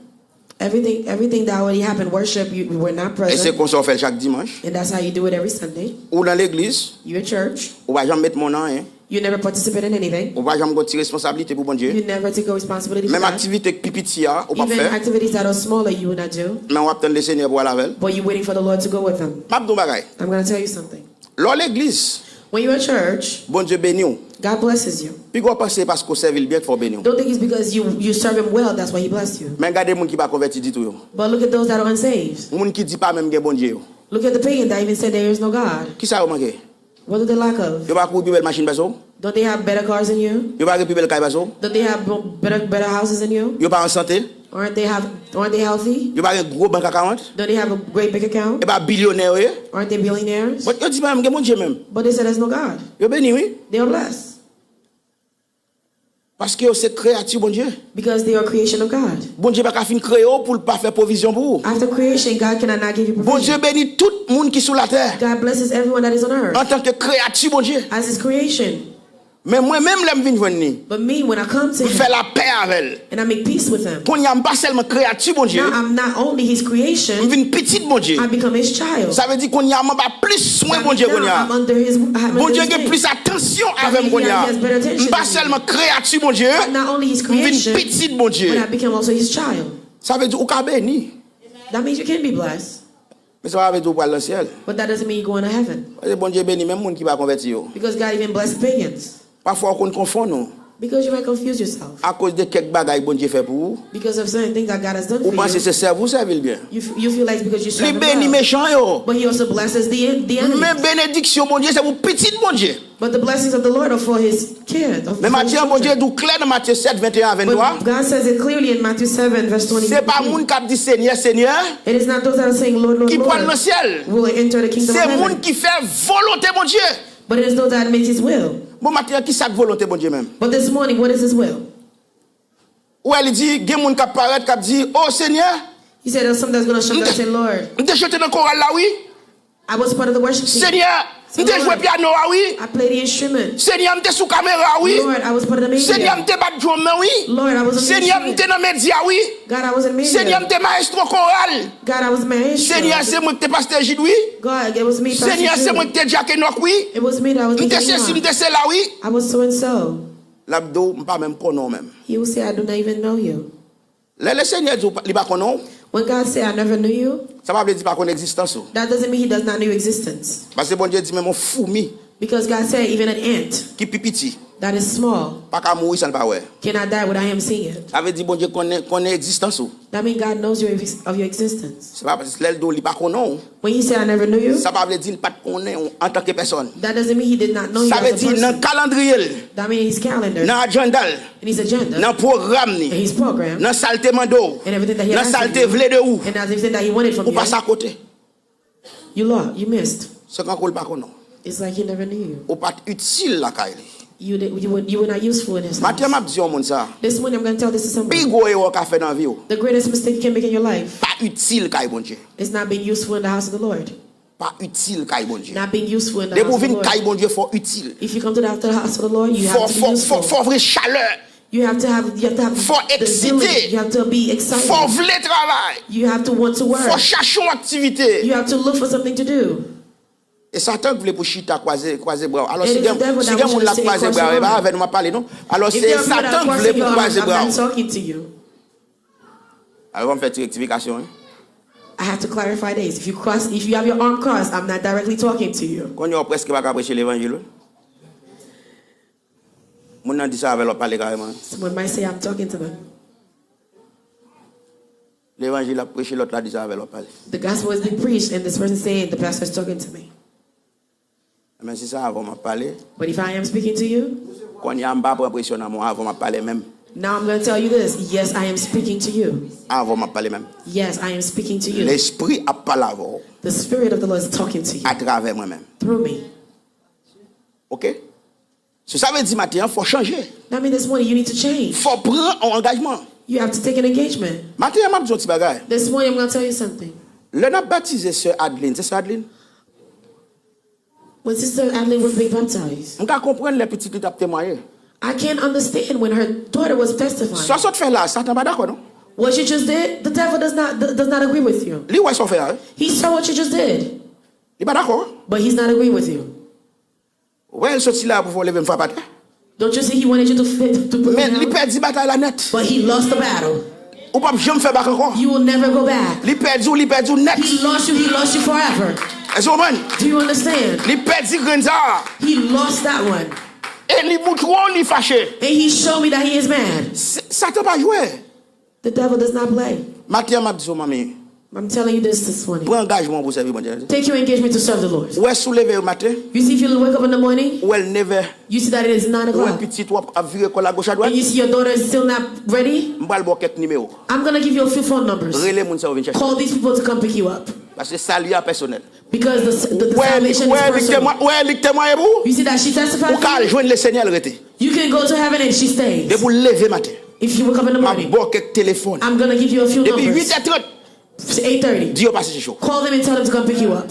Everything, everything that already happened, worship, you, you were not present. E se konsa w fè l chak dimanch. And that's how you do it every Sunday. Ou nan legliz, you at church, ou pa janm met men w nan anyen. You never participate in anything. Ou pa janm gen ti responsablite pou Bondye. You never take a responsibility for God. Menm aktivite k pi piti a, ou p ap fè. Even activities that are smaller, you will not do. Men w ap tann Lesenyè pou w al avè l. But you're waiting for the Lord to go with them. M ap di w yon bagay. I'm gonna tell you something. Lè w legliz, when you at church, Bondye beni w. God blesses you. Piga w panse paske w sèvi l byen k fè w beni w. Don't think it's because you, you serve him well, that's why he bless you. Men gade moun ki pa konvèti ditou yo. But look at those that are unsaved. Moun ki di pa menm gen Bondye yo. Look at the pagan that even said there is no God. Kisa yo manke? What do they lack of? Yo pa kouri pi bèl machin pase w? Don't they have better cars than you? Yo pa gen pi bèl kay pase w? Don't they have b-, better, better houses than you? Yo pa an sante? Aren't they have, aren't they healthy? Yo pa gen gwo bank account? Don't they have a great bank account? E pa bilyonè yo ye? Aren't they billionaires? But yo di pa menm gen Bondye menm. But they said there's no God. Yo beni wi. They are blessed. Paske yo se kreyati Bondye. Because they are creation of God. Bondye pa ka fin kreye w pou l pa fè pwovizyon pou ou. After creation, God cannot not give you Bondye provision. Beni tout moun ki sou latè God blesses everyone that is on earth antanke kreyati Bondye. As his creation. Men mwen menm lè m vin jwenn li, But me, when I come to m fè him lapè avè l. And I make peace with him, Kounye a m pa sèlman kreyati Bondye, now I'm not only his m creation, vin pitit Bondye. I become his child. Sa vle di kounye a m anba plis swen That Bondye means kounye now a. I'm under his, I'm under Bondye his gen wing. Plis atansyon avè m He kounye a. has better attention M pa than me. Sèlman kreyati Bondye, I'm not only his m vin creation, pitit Bondye. But I become also his child. Sa vle di ou ka beni. That means you can be blessed. Men sa pa vle di ou pral nan syèl. But that doesn't mean you're going to heaven. Paske Bondye beni menm moun ki pa konvèti yo. Because God even blesses pagans. Pafwa ou konn konfonn ou. Because you might confuse yourself. Akoz de kèk bagay Bondye fè pou ou. Because of certain things that God has done Ou for panse you. Se sèvi ou sèvi l byen. You, f- you feel like it's because you Li serve him beni well. Mechan yo. But he also blesses the, en- the Men enemy. Benediksyon Bondye se pou pitit Bondye. But the blessings of the Lord are for his kids. Of Men for his maten an Bondye children. Di w klè nan Matye sèt, venteyen a ventwa. But God says it clearly in Matthew seven, verse twenty. Se pa moun k ap di Senyè, Senyè, It is not those that are saying, Lord, Lord, ki pral nan Lord, syèl. Will enter the kingdom Se of moun heaven. Ki fè volonte Bondye. But it is those that make his will. Bon, maten an, ki sa k volonte Bondye menm? But this morning, what is his will? Ou wè, li di, gen moun k ap parèt, k ap di, O Senyè, He said, there's some that's going to show up and say, Lord, m te chante nan koral la, wi. I was part of the worship team. Senyè, m te jwe pyano a, wi. I played the instrument. Senyè, m te sou kamera, wi. Lord, I was part of the media. Senyè, m te bat drum nan, wi. Lord, I was on the Senyè, m te instrument. Nan medya, wi. God, I was in media. Senyè, m te maestro koral. God, I was maestro. Senyè, se mwen ki te pastè Jid, wi. God, it was me, Pastor Senyè, se Jude. Mwen ki te dyak Enòk, wi. It was me that was M te leading sesi, you m on. te sela, wi. I was so and so. L ap di w, m pa menm konnen w menm. He will say, I do not even know you. Lè Lesenyè di w li pa konnen w, When God say, I never knew you, sa pa vle di li pa konn egzistans ou. That doesn't mean he does not know your existence. Paske Bondye di menm yon foumi Because God said, even an ant ki pi piti that is small pa ka mouri san l pa wè. Cannot die without him seeing it. Sa vle di Bondye konnen, konnen egzistans ou. That means God knows your, ex- of your existence. Se pa paske lè l di w li pa konnen w, When he said, I never knew you, sa pa vle di li pa t konnen w antanke pèsòn. That doesn't mean he did not know you Sa vle as a di nan person. Kalandriye l, That means his calendar, nan ajanda l, in his agenda, nan pwogram li, in his program, nan sa l te mande w, and everything that he nan asked sa l of te you, vle de ou, and everything that he wanted from ou you, pase akote. You lost, you missed. Se kankou l pa konnen w. It's like he never knew you. Ou pa t itil lakay li. You, did, you, were, you were not useful in his Maten house. M ap di yon moun sa. This morning I'm going to tell this to Pi somebody. Gwo erè w ka fè nan vi w. The greatest mistake you can make in your life Pa itil kay Bondye. Is not being useful in the house of the Lord. Pa itil kay Bondye. Not being useful in the Depi w house of the vin Lord. Kay Bondye fò w itil. If you come to the, after the house of the Lord, you Fò, have to be fò, fò, useful. Fò w gen chalè. You have to have, you have to have Fò w the zeal. Eksite. You have to be Fò w excited. Vle travay. You have to want to Fò w work. Chache yon aktivite. You have to look for something to do. E Satan k vle pou chita kwaze, kwaze bra w. Alò, It si is gen, the devil si that gen wants moun you la to k kwaze sit bra w, e pa across avè nou m ap pale, non. Alò, If se you have your Satan k cross vle in your pou arms, kwaze I'm bra not w. Talking to you. Alò, ban m fè ti rektifikasyon, wi. I have to clarify this. If you cross, if you have your arm crossed, I'm not directly talking to you. Kounye a w prèske pa ka preche levanjil, wi. Moun nan di sa avè l, w ap pale kareman. Someone might say I'm talking to them. Levanjil ap preche, lòt la di sa avè l, w ap pale. The gospel is being preached, and this person saying the pastor is talking to me. Men si se avè w m ap pale, But if I am speaking to you, kounye a m pa pran presyon nan men w, avè w m ap pale menm. Now I'm going to tell you this. Yes, I am speaking to you. Avè w m ap pale menm. Yes, I am speaking to you. Lespri ap pale avè w The Spirit of the Lord is talking to you atravè mwen menm. Through me. Ok? So, sa vle di maten an, fò w chanje. That means this morning you need to change. Fò w pran yon angajman. You have to take an engagement. Maten an, m ap di yon ti bagay. This morning I'm going to tell you something. Lè n ap batize sè Adeline, se sè Adeline? When Sister Adeline was being baptized, M ka konprann lè pitit li t ap temwaye. I can't understand when her daughter was testifying. Sa w sot fè la, Satan pa dakò, non. What you just did, the devil does not does not agree with you. Li wè sa w fè a, wi. He saw what you just did, Li pa dakò. But he's not agree with you. Wè, l soti la pou fè w leve m frape atè. Don't you see he wanted you to fit to put Men li down? Pèdi batay la nèt. But he lost the battle. Ou p ap janm fè bak ankò. You will never go back. Li pèdi w, li pèdi w nèt. He lost you, he lost you forever. Èske w konprann? Do you understand? Li pèdi grenn sa a. He lost that one. E li montre w li fache. And he showed me that he is mad. S- Satan pa jwe. The devil does not play. Maten an, m ap di w, manmi, I'm telling you this this morning. Pran angajman pou sèvi Bondye. Take your engagement to serve the Lord. Ou wè sou leve maten, You see, if you wake up in the morning, ou wè l neve, you see that it is nine ou wè o'clock. Pitit w ap ap vire kò l agoch adwat. And you see your daughter is still not ready. M pral ba w kèk nimewo. I'm going to give you a few phone numbers. Rele moun sa yo vin chèche. Call these people to come pick you up. Paske sali a pèsonèl. Because the, the, the Ou wè li- salvation ou wè is li personal. temwa- ou wè li temwaye pou ou. You see that she testified Ou ka al for you? jwenn le Senyè l rete. You can go to heaven and she stays. Depi w leve maten, If you wake up in the m ap morning, ba w kèk telefòn. I'm going to give you a few Depi numbers. uit è trant It's eight thirty. Di yo pase chèche w. Call them and tell them to come pick you up.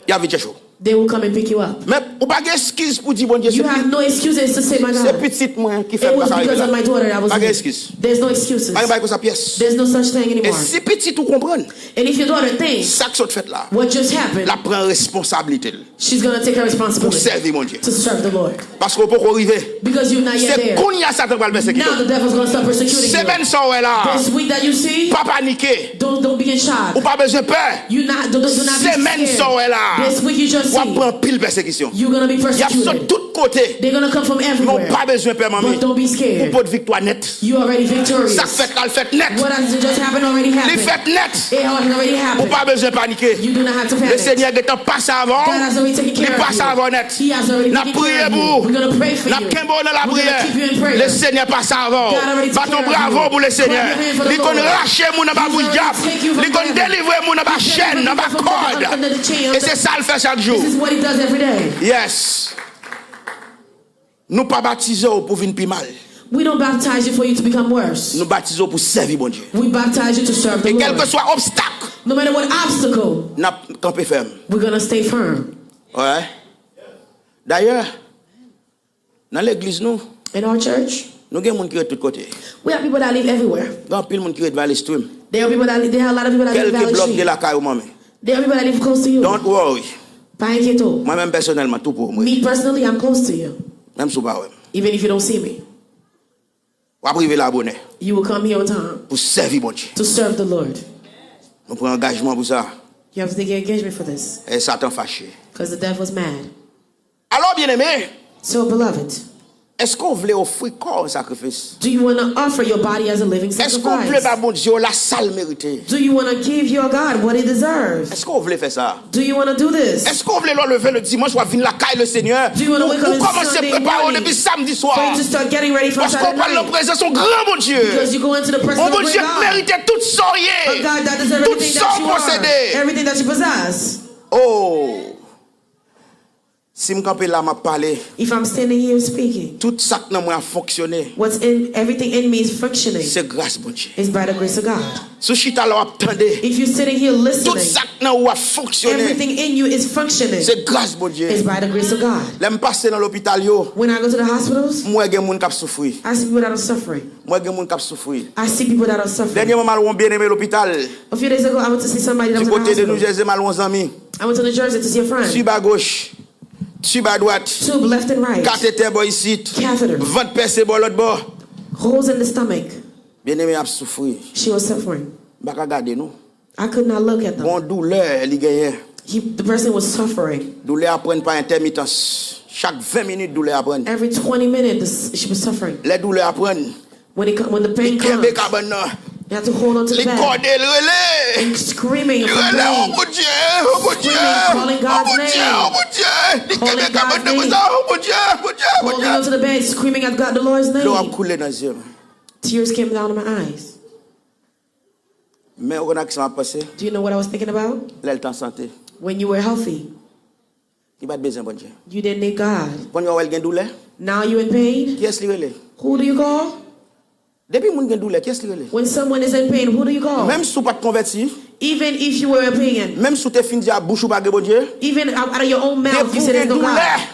Y ap vin chèche w. They will come and pick you up. Men ou pa gen eskiz pou di Bondye se You have pi- no excuses to say, "My se God, pitit mwen ki fè it m pa was ka rive because of la. my daughter that was Pa gen here." eskiz. There's no excuses. Pa gen bagay konsa pyès. There's no such thing E anymore. Si pitit ou konprann And if your daughter thinks sa k sot fèt la, what just happened, l ap pran responsablite l she's going to take her pou responsibility sèvi Bondye. To serve the Lord. Paske w poko rive. Because you're not yet Se there. Kounye a Satan pral pèsekite Now the w. devil's going to start persecuting you. Semèn sa w wè la, This week that you see, pa panike. Don't, don't be in shock. Ou pa bezwen pè. You not, don't, do not be Semèn sa w scared. Wè la, This week you just w ap see, pran anpil pèsekisyon. You're going to be Y ap sot persecuted. Tout kote. They're going to come from Men w everywhere. Pa bezwen pè, manmi. But don't be scared. Ou pot viktwa nèt. You already victorious. Sa k fèt la, l fèt nèt. What has just happened already Li happened. Fèt nèt. It already Ou happened. Pa bezwen panike. You do not have to Le panic. Senyè gentan pase avan God has already taken w. Li care of pase you. avan nèt. He has already N ap taken care Priye of pou you. ou. We're going to pray for N ap you. Kenbe w nan We're going lapriyè. to keep you in prayer. Le Senyè pase avan w. God already took Baton care of bravo you. pou Le Senyè. Clap your hands for the Li konn Lord. Rache moun anba He's bouch dyab. already take you from Li konn the enemy. Delivre moun anba He's chèn, delivering anba people from the, kòd. Under the chain. E se sa l fè chak jou. This is what he does every day. Yes. Nou pa batize w pou vin pi mal. We don't baptize you for you to become worse. Nou batize w pou sèvi Bondye. We baptize you to serve the E Lord. Kèlkeswa obstak, No matter what obstacle, n ap kanpe fèm. We're going to stay firm. Alright? Dayè, nan legliz nou, In our church, nou gen moun ki ret tout kote. We have people that live everywhere. Gen anpil moun ki ret Valley Stream. There are people that live, there are a lot of people that live in Kèlke Valley blòk de Stream. Lakay ou, manmi. There are people that live close to you. Don't worry. Pa enkyete w. Mwen menm pèsonèlman, tou pwè mwen. Me personally, I'm close to you. Menm si w pa wè m. Even if you don't see me. W ap rive la bonè. You will come here on time. Pou sèvi Bondye. To serve the Lord. Nou pran angajman pou sa. You have to take your engagement for this. E Satan fache. Because the devil's mad. Alò, byeneme, So, beloved, èske w vle ofri kò w an sakrifis? Do you want to offer your body as a living Èske w vle sacrifice? Ba Bondye w la sa l merite? Do you want to give your God what he deserves? Èske w vle fè sa? Do you want to do this? Èske w vle lè w leve le dimanch w ap vin lakay le Senyè? Do you want to Ou wake up ou on kòmanse Sunday prepare w morning depi samdi for swa. you to start getting ready from Paske w Saturday pral nan night? Prezans yon gran Bondye. Because you go into the presence Yon of a Bondye great k God. Merite tout sa w ye. A God that deserves Tout everything sa that w you are, posede. Everything that you possess. Oh. Si m kanpe la, m ap pale. If I'm standing here speaking, Tout sa k nan mwen ap fonksyone. What's in everything in me is functioning. Se gras Bondye. It's by the grace of God. Si w chita la w ap tande. If you're sitting here listening, Tout sa k nan ou ap fonksyone. Everything in you is functioning. Se gras Bondye. It's by the grace of God. Lè m pase nan lopital yo, When I go to the hospitals, m wè gen moun k ap soufri. I see people that are suffering. M wè gen moun k ap soufri. I see people that are suffering. Dènyèman m al wè yon byeneme lopital. A few days ago, I went to see somebody that Du was in the côté de New hospital. Jersey, m al wè yon zanmi. I went to New Jersey to see a friend. Tube à gauche, tube à droite, Tube left and right. Katetè bò isit, Catheter. Vant pèse bò lòt bò. Holes in the stomach. Byeneme ap soufri. She was suffering. M pa ka gade nou. I could not look at them. Bon, doulè li genyen. He, the person was suffering. Doulè a pran pa entèmitans. Chak ven minit doulè a pran. Every twenty minutes, she was suffering. Lè doulè a pran, When, it, co- when the pain kenbe comes, kabann nan. You have to hold on to Li the bed. Kòde l rele. And screaming Li from rele, "Oh pain. Bondye, oh Bondye, Screaming, calling oh God's Bondye, name. Oh Bondye." Li Calling kenbe kabann God's nan name. konsa, "Oh Bondye, oh Bondye, oh Holding Bondye." onto the bed, screaming at God, the Lord's Dlo ap name. Koule nan zye m. Tears came down in my eyes. Men ou konn a kisa m ap panse? Do you know what I was thinking about? Lè l t an sante. When you were healthy, Li pa t bezwen Bondye. You didn't need God. Kounye a w wè l gen doulè. Now you in pain. Kiyès li rele? Who do you call? Depi moun gen doulè, kiyès li rele? When someone is in pain, who do you call? Menm si w pa t konvèti, Even if you were a pagan, menm si w te fin di a bouch ou pa gen Bondye, even out out of your own mouth, depi you w say there's gen no doulè, God.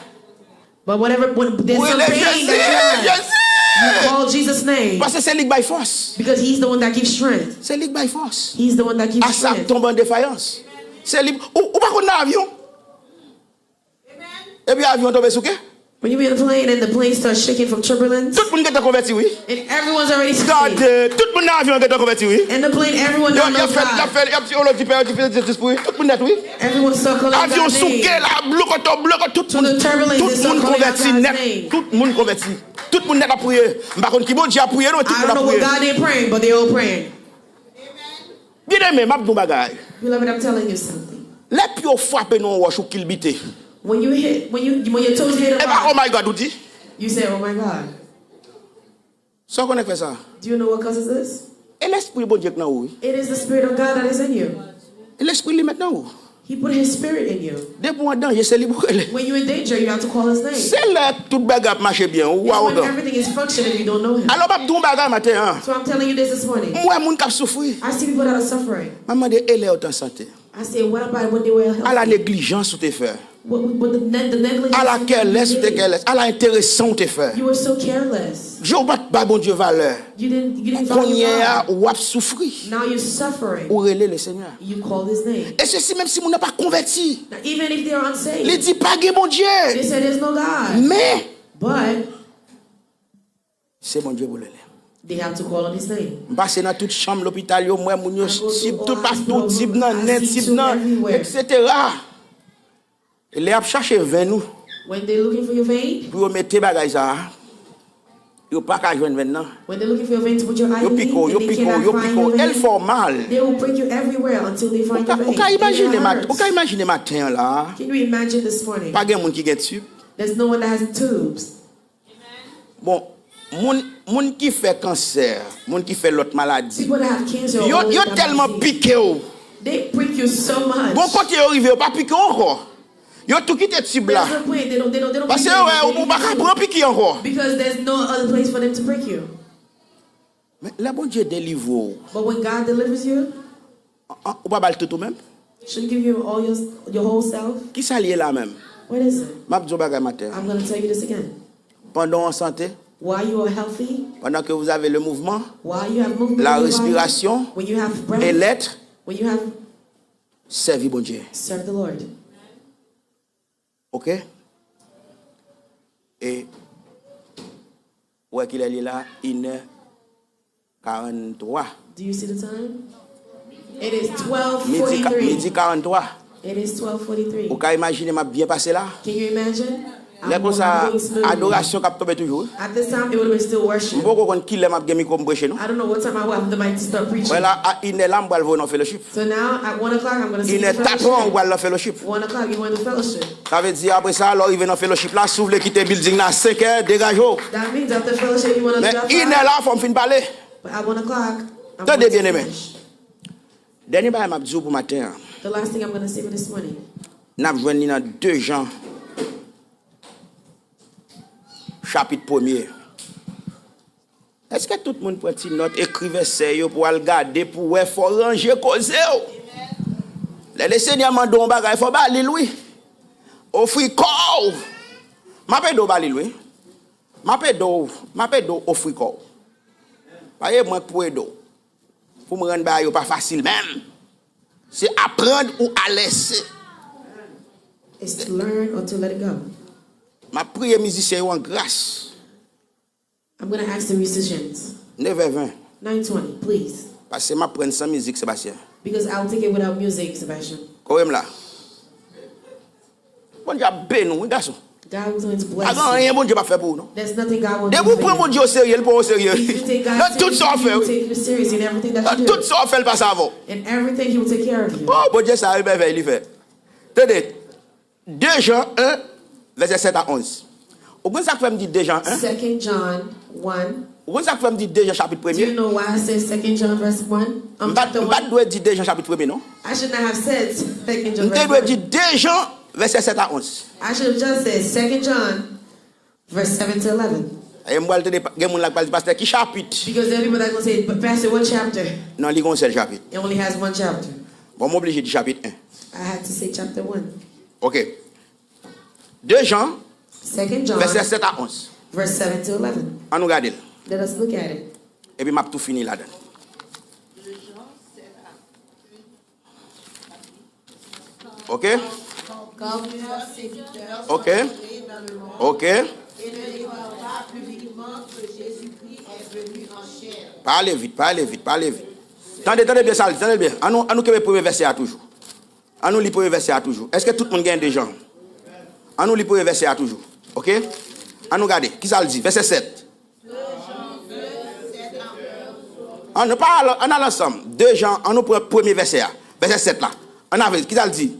But whatever, when there's ou some rele pain Jezi, that you have, Jezi! You call Jesus' name. Paske se li k bay fòs. Because he's the one that gives strength. Se li k bay fòs. He's the one that gives A sa k strength. Tonbe an defayans. Se li. Ou, ou pa konn nan avyon? Epi avyon tonbe sou ke? When you be in a plane and the plane starts shaking from turbulence, Tout moun gentan konvèti, wi. And everyone's already Gade, saved. Tout moun nan avyon gentan konvèti, wi. In the plane, everyone Yo, now y ap knows fè, y ap God. Fè, y ap di, yo, di pè, yo di fè, di pou wi. Tout moun nèt, wi. Everyone start calling Avyon God's souke name. La, blokoto, blokoto, tout To moun, the turbulence, tout they start moun calling out konvèti God's nèt. Name. Tout moun konvèti. Tout moun nèt ap priye. M pa konn ki Bondye ap priye, non, men tout I moun don't ap know what priye. God they praying, but they all praying. Byen Renmen, m ap di w bagay. Beloved, I'm telling you something. Lè pye w frape nan yon wòch ou kilbite. When you hit, when you when your toes hit a E pa oh rock, my God ou di. You say, "Oh my God." Sa w konnen k fè sa? Do you know what causes this? E lespri Bondye k nan ou wi. It is the Spirit of God that is in you. E lespri li met nan ou. He put His Spirit in you. Depi w an danje se li pou rele. When you're in danger, you have to call His name. Se lè tout bagay ap mache byen ou It's when awogan. Everything is functioning, you don't know Him. Alò m ap di w yon bagay maten an. So I'm telling you this this morning. M wè moun k ap soufri. I see people that are suffering. M ap mande e lè yo t an sante. I say, what about when they were healthy? Ala neglijans ou te fè. What, what the, ne- the negligence Ala you kèlès ou te did? Kèlès. Ala enteresan ou te fè. You were so careless. Je ou pa t bay Bondye valè. You didn't, you didn't value Kounye a God. W ap soufri. Now you're suffering. Ou rele le Senyè. You call His name. E se si menm si moun nan pa konvèti. Now, even if they are Li unsaved, di pa gen Bondye. They say there's no God. Men But se Bondye pou rele. They have to call on His name. M pase nan tout chanm lopital yo, m wè moun yo I go to tib all toupatou, hospitals, tib nan I nen, see tib tube nan, everywhere. Etsetera. E lè y ap chache venn ou When they're looking for your vein, pou yo mete bagay sa a, yo pa ka jwenn venn nan. When they're looking for your vein to put your I V Yo in, pike w, yo and they pike w, cannot yo find pike w, your e l vein, fè w mal. They will prick you everywhere until they Ou find ka, your ou ka vein. They imajine cannot mat- ou ka hurt. Imajine maten an la a. Can you imagine this morning? Pa gen moun ki gen tib. There's no one that has tubes. Bon, moun moun ki fè kansè, moun ki fè lòt maladi, People that have cancer or yo all yo that tèlman disease, pike w. They prick you so much. Bon, kote yo rive, yo pa pike w ankò. Yo tou kite tib la. There's no point. They don't, they don't, they don't Paske prick yo you. wè ou pa ka pran piki ankò. Because there's no other place for them to prick you. Men lè Bondye delivre w, But when God delivers you, an- ou pa ba l tout ou menm? Should give you all your, your whole self. Kisa l ye la menm? What is it? M ap di w bagay maten an. I'm going to tell you this again. Pandan w an sante, While you are healthy, pandan ke vous avez le mouvement, while you have movement la in your body, respiration when you have breath, et l'être, when you have sèvi Bondye. Serve the Lord. Ok? E ou wè kilè l ye la? Inè karantwa. Do you see the time? It is twelve Midi, ka- forty-three. Midi karantwa. It is twelve forty-three. Ou ka imajine m ap byen pase la? Can you imagine? Lè I'm, konsa, I'm going smoothly. Adorasyon k ap tonbe toujou. At this time, it would have been still M worship. Poko konn kilè m ap gen mikwo m preche non. I don't know what time I will have the mic to start preaching. Wè la, a inè la m pral voye nan fellowship. So now, at one o'clock, I'm going to see Inè you in tapan ou fellowship. Pral nan fellowship. One o'clock, you went to fellowship. Sa vle di apre sa lè w rive nan fellowship la, si w vle kite building la senkè, degaje w. That means after fellowship, you want to Men drop inè out. La fò m fin pale. But at one o'clock, I'm Tande going to byeneme. Finish. Dènye bagay m ap di w pou maten an, The last thing I'm going to say for this morning, n ap jwenn li nan de Jan chapit premye. Èske tout moun pran ti nòt, ekri vèsè yo pou w al gade pou w wè, fò w ranje koze w? Lè Lesenyè mande w yon bagay, fò w ba li l wi. Ofri kò w. M ap ede w ba li l wi. M ap ede w, m ap ede w ofri kò w. Pa ye mwen k pou ede w. Pou m rann bagay yo pa fasil menm. Se aprann ou alèse. Is to learn or to let it go. M ap priye mizisyen yo an gras. I'm going to ask the musicians. Nevè ven. Nine twenty, please. Paske m ap pran san mizik, Sebastien. Because I'll take it without music, Sebastian. Kore m la. Bondye ap beni w wi gason. God was going to Pa bless gen you. Anyen Bondye p ap fè pou ou non. There's nothing God won't do Depi w for pran you. Bondye o serye, li pran w o serye. If you take God Nan tout sa w seriously, fè He will wi. take you serious in everything that Nan you tout do. Sa w fè, l pase avè w. In everything, He will take care of you. Oh, Bondye sa, e mèvèy li fè. Tande, de Jan en, vèsè sèt a onz. Ou konn sa k fè m di de Jan en? Second John one. Ou konn sa k fè m di de Jan chapit Do you premye? Know why I say Second John verse one? Um, M pa t chapter m pa t one. Dwe di de Jan chapit premye non. I should not have said Second John M te verse dwe one. Di de Jan vèsè sèt a onz. I should have just said Second John verse seven to eleven. E m pral tande pa- gen moun la k pral di pastè ki chapit? Because there are people that going to say, "But Pastor, what chapter?" Non, li gen yon sèl chapit. It only has one chapter. Bon, m oblije di chapit en. I had to say chapter one. Ok. De Jan, Second John vèsè sèt a onz. Verse seven to eleven. An nou gade l. Let us look at it. Epi m ap tou fini ladan l. Ok? Comme leur Seigneur Ok. Entré dans le monde Ok. et ne déclare pas publiquement que Jésus-Christ est venu en chair. Pa ale vit, pa ale vit, pa ale vit. Tande, tande byen sa l di, tande l byen. An nou, an nou kenbe premye vèsè a toujou. An nou li premye vèsè a toujou. Èske tout moun gen de Jan? An nou li premye vèsè a toujou. Ok? An nou gade. Kisa l di? Vèsè sèt. An nou pa al, ann al ansanm. De Jan, an nou pran premye vèsè a. Vèsè sèt la. Ann avle, ki sa l di?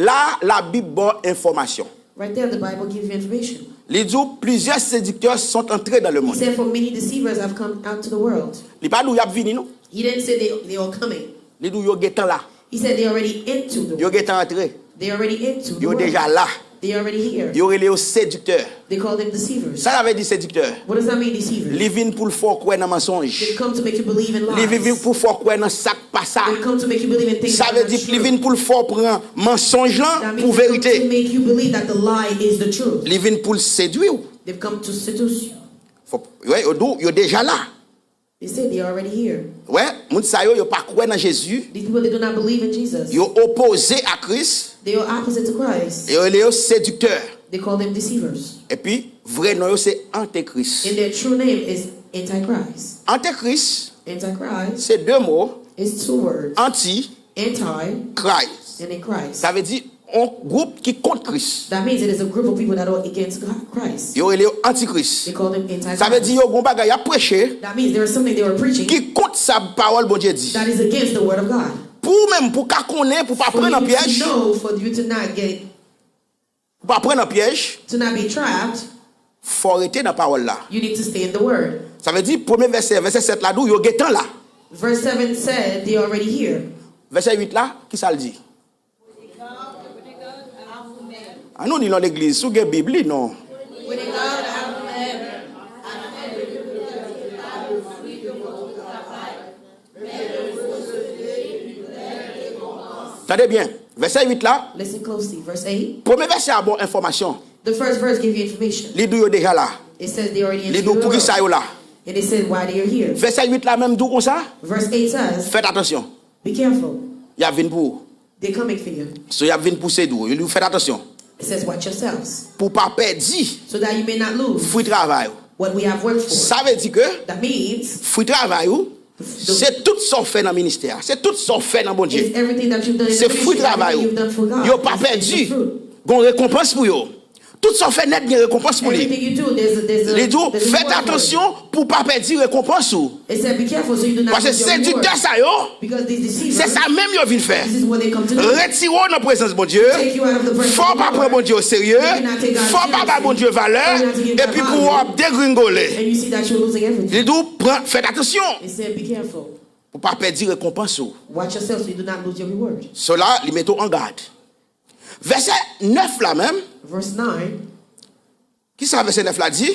La, Labib ba w enfòmasyon. Right there, the Bible gives you information. Li di w, plizyè sediktè sont entrés dans le He monde. Said, "For many deceivers have come out to the world." Li pa di w y ap vini, non. He didn't say they, they are coming. Li di w yo gentan la. He said, "They already into the Yo world. Gentan antre. They already into the Yo world. Deja la. They already here." Yo rele yo sediktè. They call them deceivers. Sa sa vle di sediktè? What does that mean, deceivers? Li vin pou l fè w kwè nan mansonj. They come to make you believe in Li vin lies. Pou l fè w kwè nan sa k pa sa. They come to make you believe in things Sa that vle are di not li true. Vin pou l fè w pran mansonj That lan means pou they come verite. To make you believe that the lie is the truth. Li vin pou l sedui w. They've come to seduce you. Fò, wè, yo di w yo deja la. They say they are already here. Wè, moun sa yo, yo pa kwè nan Jezi. These people, they do not believe in Jesus. Yo opoze a Kris. They are opposite to Christ. Yo rele yo sediktè. They call them deceivers. Epi, vrè non yo se Antekris. And their true name is Antichrist. Antekris Antichrist se de mo, is two words. Anti, Anti Christ. And in Christ. Sa vle di yon gwoup ki kont Kris. That means it is a group of people that are against God, Christ. Yo rele yo Antikris. They call them Antichrist. Sa vle di yo gon bagay y ap preche That means there is something they were preaching ki kont sa pawòl Bondye di. That is against the word of God. Pou ou menm, pou w ka konnen, pou w pa For pran nan you to pyèj, know, for you to not get, pou w pa pran nan pyèj, to not be trapped, fò w rete nan pawòl la. You need to stay in the word. Sa vle di, premye vèsè, vèsè sèt la di w, yo gentan la. Verse seven said, "They already here." Vèsè uit la, ki sa l di? An nou li nan legliz, si w gen Bib, li non. Tande byen, vèsè uit la, Listen closely. Verse eight. Premye vèsè a ba w enfòmasyon. The first verse gives you information. Li di w yo deja la. It says they already Li into di w the poukisa world. Yo la. And it says why they are here. Vèsè uit la menm di w konsa, Verse eight says, fèt atansyon. "Be careful. Y ap vin pou ou. They're coming for you." So y ap vin pou sedui w. Li di w fèt atansyon. It says, "Watch yourselves, Pou w pa pèdi so that you may not lose fwi travay ou. what we have worked for." Sa vle di ke That means fwi travay ou, se tout sa w fè nan ministè a. Se tout sa w fè nan Bondye. It's everything that you've done in Se the fwi ministry, travay everything ou. You've done for God. Yo pa It's, it's pèdi. The fruit. Gon rekonpans pou yo. Tout sa w fè nèt gen rekonpans pou li. Everything you do, there's a, there's a, Li di w, there's a fèt reward for it. Atansyon pou w pa pèdi rekonpans ou. It said, "Be careful so you do not Paske lose your sediktè reward." Sa yo, Because these se deceivers, Sa menm yo vin fè. This is what they come to do. Retire w nan prezans Bondye. Take you out of the presence Fò w of the pa pran Lord. Bondye o serye. You cannot take God Fò w pa ba seriously. Bondye valè. You cannot give God Epi pou w ap degringole. And you see that you're losing everything. Li di w pran, fèt atansyon. It said, "Be careful Pou w pa pèdi rekonpans ou. Watch yourself so you do not lose your reward." Sela, li mete w an gad. Vèsè nèf la menm, Verse nine. Ki sa vèsè nèf la di?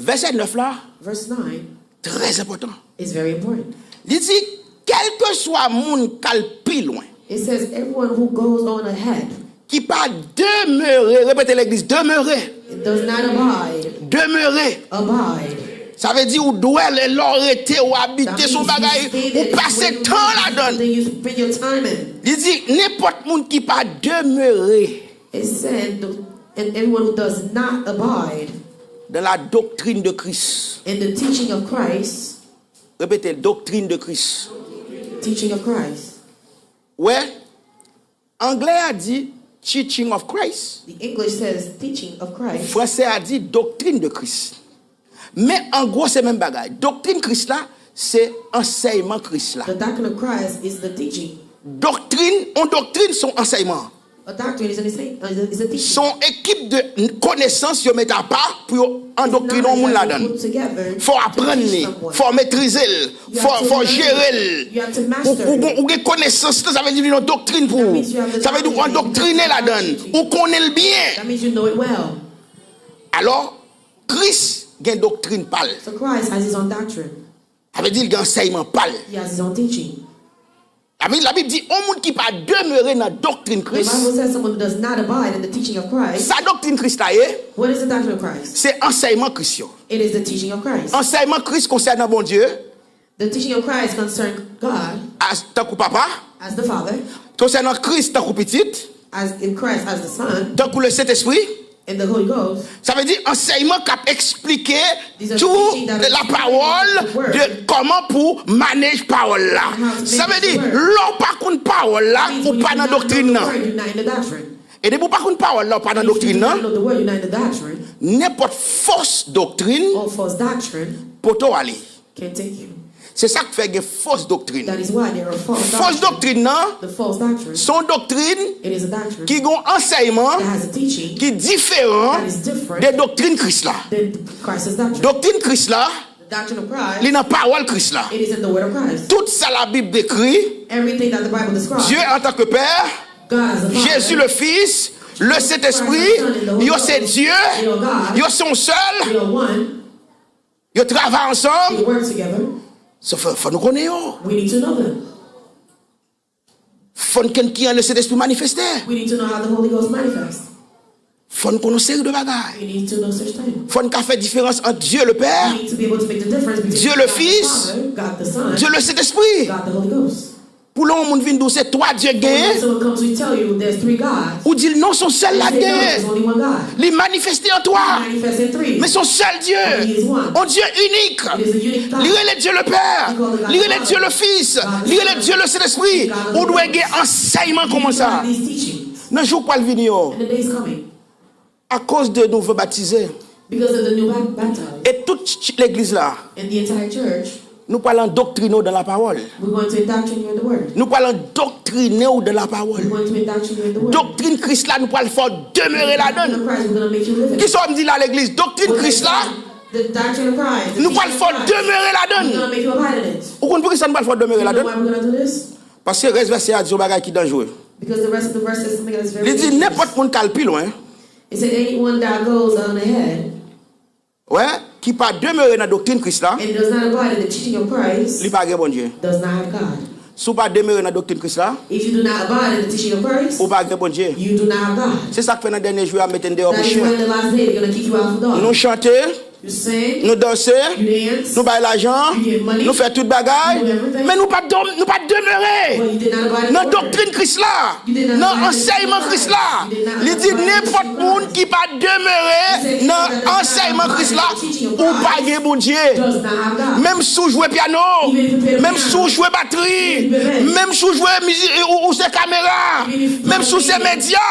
Vèsè nèf la, Verse nine trè enpòtan. Is very important. Li di, kèlkeswa moun k al pi lwen. It says, "Everyone who goes on ahead Ki pa demere, repete legliz, demere. Does not abide." Demere. Abide. Sa vle di ou dwèl, lè w rete, ou abite sou bagay, ou pase tan ladan l. Then you spend your time in. Li di, nenpòt moun ki pa demere. It said, "And everyone who does not abide Dans la doctrine de Christ. In the teaching of Christ." Repete, doctrine de Christ. Teaching of Christ. Wè, anglè a di teaching of Christ. The English says teaching of Christ. Fransè a di doctrine de Christ. Men an gwo se menm bagay. Doktrin Kris la se ansèyman Kris la. The doctrine of Christ is the teaching. Doktrin, yon doktrin se yon ansèyman. A doctrine is a, is a, is a teaching. Se yon ekip de konesans yo mete apa pou yo andoktrine yon moun ladan l. Fò w aprann li, fò w metrize l, fò, fò w jere l. Ou, ou, ou gen konesans lan, sa vle di li yon doktrin pou ou. Sa vle di ou andoktrine ladan l, ou konnen l byen. That means you know it well. Alò, Kris gen doktrin pa l. So Christ has his own doctrine. Sa vle di l gen ansèyman pa l. He has his own teaching. Labib, Labib di, yon moun ki pa demere nan doktrin The Kris, Bible says someone who does not abide in the teaching of Christ. Sa doktrin Kris la ye, What is the doctrine of Christ? Se ansèyman Kris yo. It is the teaching of Christ. Ansèyman Kris konsènan Bondye, The teaching of Christ concern God as, tankou Papa, as the Father. konsènan Kris tankou Pitit, as in Christ as the Son, tankou le Sentespri. And the Holy Ghost. Sa vle di ansèyman k ap eksplike tou la pawòl de kòman pou manage pawòl la. Sa vle di lè w pa konn pawòl la, ou pa nan doktrin nan. E depi w pa konn pawòl la, ou pa nan doktrin nan. Nenpòt fos doktrin poto ale. Se sa k fè gen fos doktrin. Fos doktrin nan se yon doktrin ki gen yon ansèyman ki diferan de doktrin Kris la. Doktrin Kris la, li nan pawòl Kris la. Tout sa Labib dekri, Dye antanke Pè, Jezi le Fis, le Sentespri, yo se Dye, yo se yon sèl. Yo travay ansanm. Fò nou konnen yo. Fò n konn kijan Lesentespri manifeste. Fò n konn yon seri de bagay. Fò n ka fè diferans ant Dye le Pè, Dye le Fis, Dye le Sentespri. Pou lè yon moun vin di w se twa Dye k genyen, ou di l non, se yon sèl la k genyen. Li manifeste an twa, men se yon sèl Dye. Yon Dye inik. Li rele Dye le Pè, li rele Dye le Fis, li rele Dye le Sentespri. Ou dwe gen ansèyman kòman sa. Nan jou k pral vini yo, akoz de nouvo batize, e tout legliz la, nou pral andoktrine w dan lapawòl. Nou pral andoktrine w dan lapawòl. Doktrin Kris la, nou pral fè w demere ladan l. Kisa w di la, legliz? Doktrin Kris la, nou pral fè w demere ladan l. Ou konn poukisa nou pral fè w demere ladan l? Paske rès vèsè a di yon bagay ki danjere. Li di nenpòt moun k al pi lwen, It said, anyone that goes on ahead wè, ki pa demere nan doktrin Kris la, and does not abide in the teaching of Christ li pa gen Bondye. Does not have God. Si w pa demere nan doktrin Kris la, If you do not abide in the teaching of Christ, ou pa gen Bondye. You do not have God. Se sa k fè nan dènye jou a, yo mete n deyò That pou is why chen. In the last day they're going to kick you out of the door. Nou chante, You sing, nou danse, you dance, nou bay lajan, you give money, nou fè tout bagay, you do everything, men nou pa dòm, nou pa demere but you did not abide in nan the word. Doktrin Kris la, You did not nan abide in ansèyman the Kris la. You did not Li di abide in the nenpòt teaching of moun Christ. Ki pa demere nan ansèyman Kris la, ou pa gen Bondye. Does not have God. Menm si w jwe pyano, menm si w jwe batri, menm si w jwe mizi, ou, ou se kamera, menm si w se medya,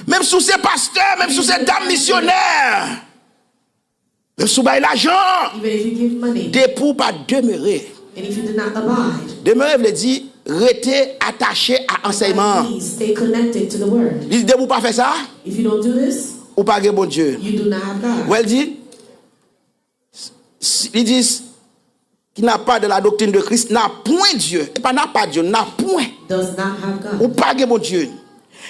menm si w se pastè, menm si w se dam misyonè, menm si w bay lajan, Even if you give money, depi w pa demere. And if you do not abide, Demere vle di rete atache a ansèyman an. Please stay connected to the word. Li di depi w pa fè sa, If you don't do this, ou pa gen Bondye. You do not have God. Wè l di, s- li di, qui n'a pas de la doctrine de Christ n'a point Dieu. E pa n'a pas Dieu, n'a point. Does not have God. Ou pa gen Bondye.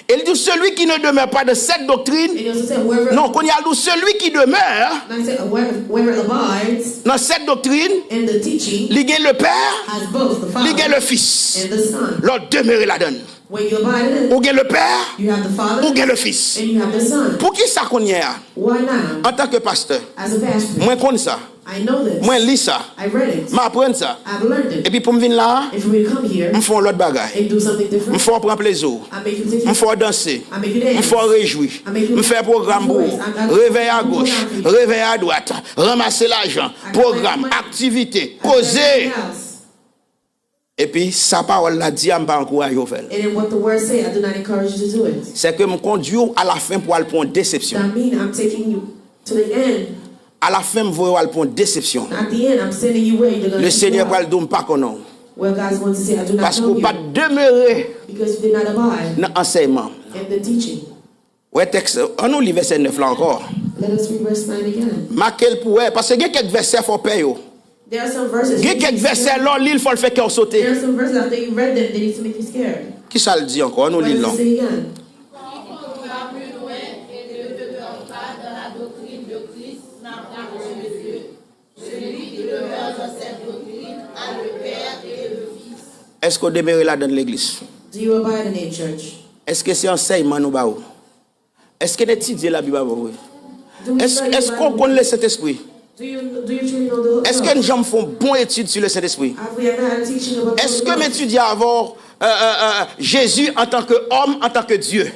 E li di, celui qui ne demeure pas dans cette doctrine, And he also said, whoever, non, kounye a l di, celui qui demeure and I said, whoever, whoever abides dans cette doctrine, in the teaching li gen le Pè, has both the li gen Father le Fis. And the Son. Lè w demere ladan l, When you abide in it, ou gen le Pè, you have the Father ou gen le Fis. And you have the Son. Poukisa kounye a, Why now? Antan ke pastè, As a pastor, mwen konn sa, I know this. Mwen li sa, I read it. M aprann sa. I've learned it. Epi pou m vin la a, If we come here m fè yon lòt bagay. And do something different, M fè w pran plezi w. I make you take M it. Fè w danse. I make you dance. M fè w rejwi. I make you M fè pwogram pou ou. Revèy a goch, revèy a dwat, ranmase lajan, pwogram, aktivite, koze. Everything else. Epi sa pawòl la di a, m pa ankouraje w fè l. And then what the word say, I do not encourage you to do it. Se ke m kondwi w alafen pou w al pou yon desepsyon. That mean I'm taking you to the end. Alafen, m voye w al pou yon desepsyon. At the end, I'm sending you where you're gonna Le Senyè pral di w, m pa konnen w. Where God's going to say, I do not Paske know w pa you. T demere Because you did not abide nan ansèyman m. In the teaching. Wè tèks, ann nou li vèsè nèf la ankò. Let us read verse nine again. Make l pou wè, paske gen kèk vèsè fò w pè yo. There are some verses. Gen kèk vèsè lè w li l fò l fè kè w sote. There are some verses after you read them, they need to make you scared. Kisa l di ankò? Ann nou li l non. What does it say again? Èske w demere ladan l, legliz? Do you abide in it, church? Èske se ansèyman nou ba w? Èske n etidye Labib avè w vre? Do we Èske, study the èske w Bible? Konn le Sentespri? Do you, do you truly know the Èske n janm fè yon bon etid sou le Sentespri? Have we ever had a teaching about the Èske Holy m Ghost? Etidye avè w euh, euh, euh, Jésus en tant que homme, en tant que Dieu?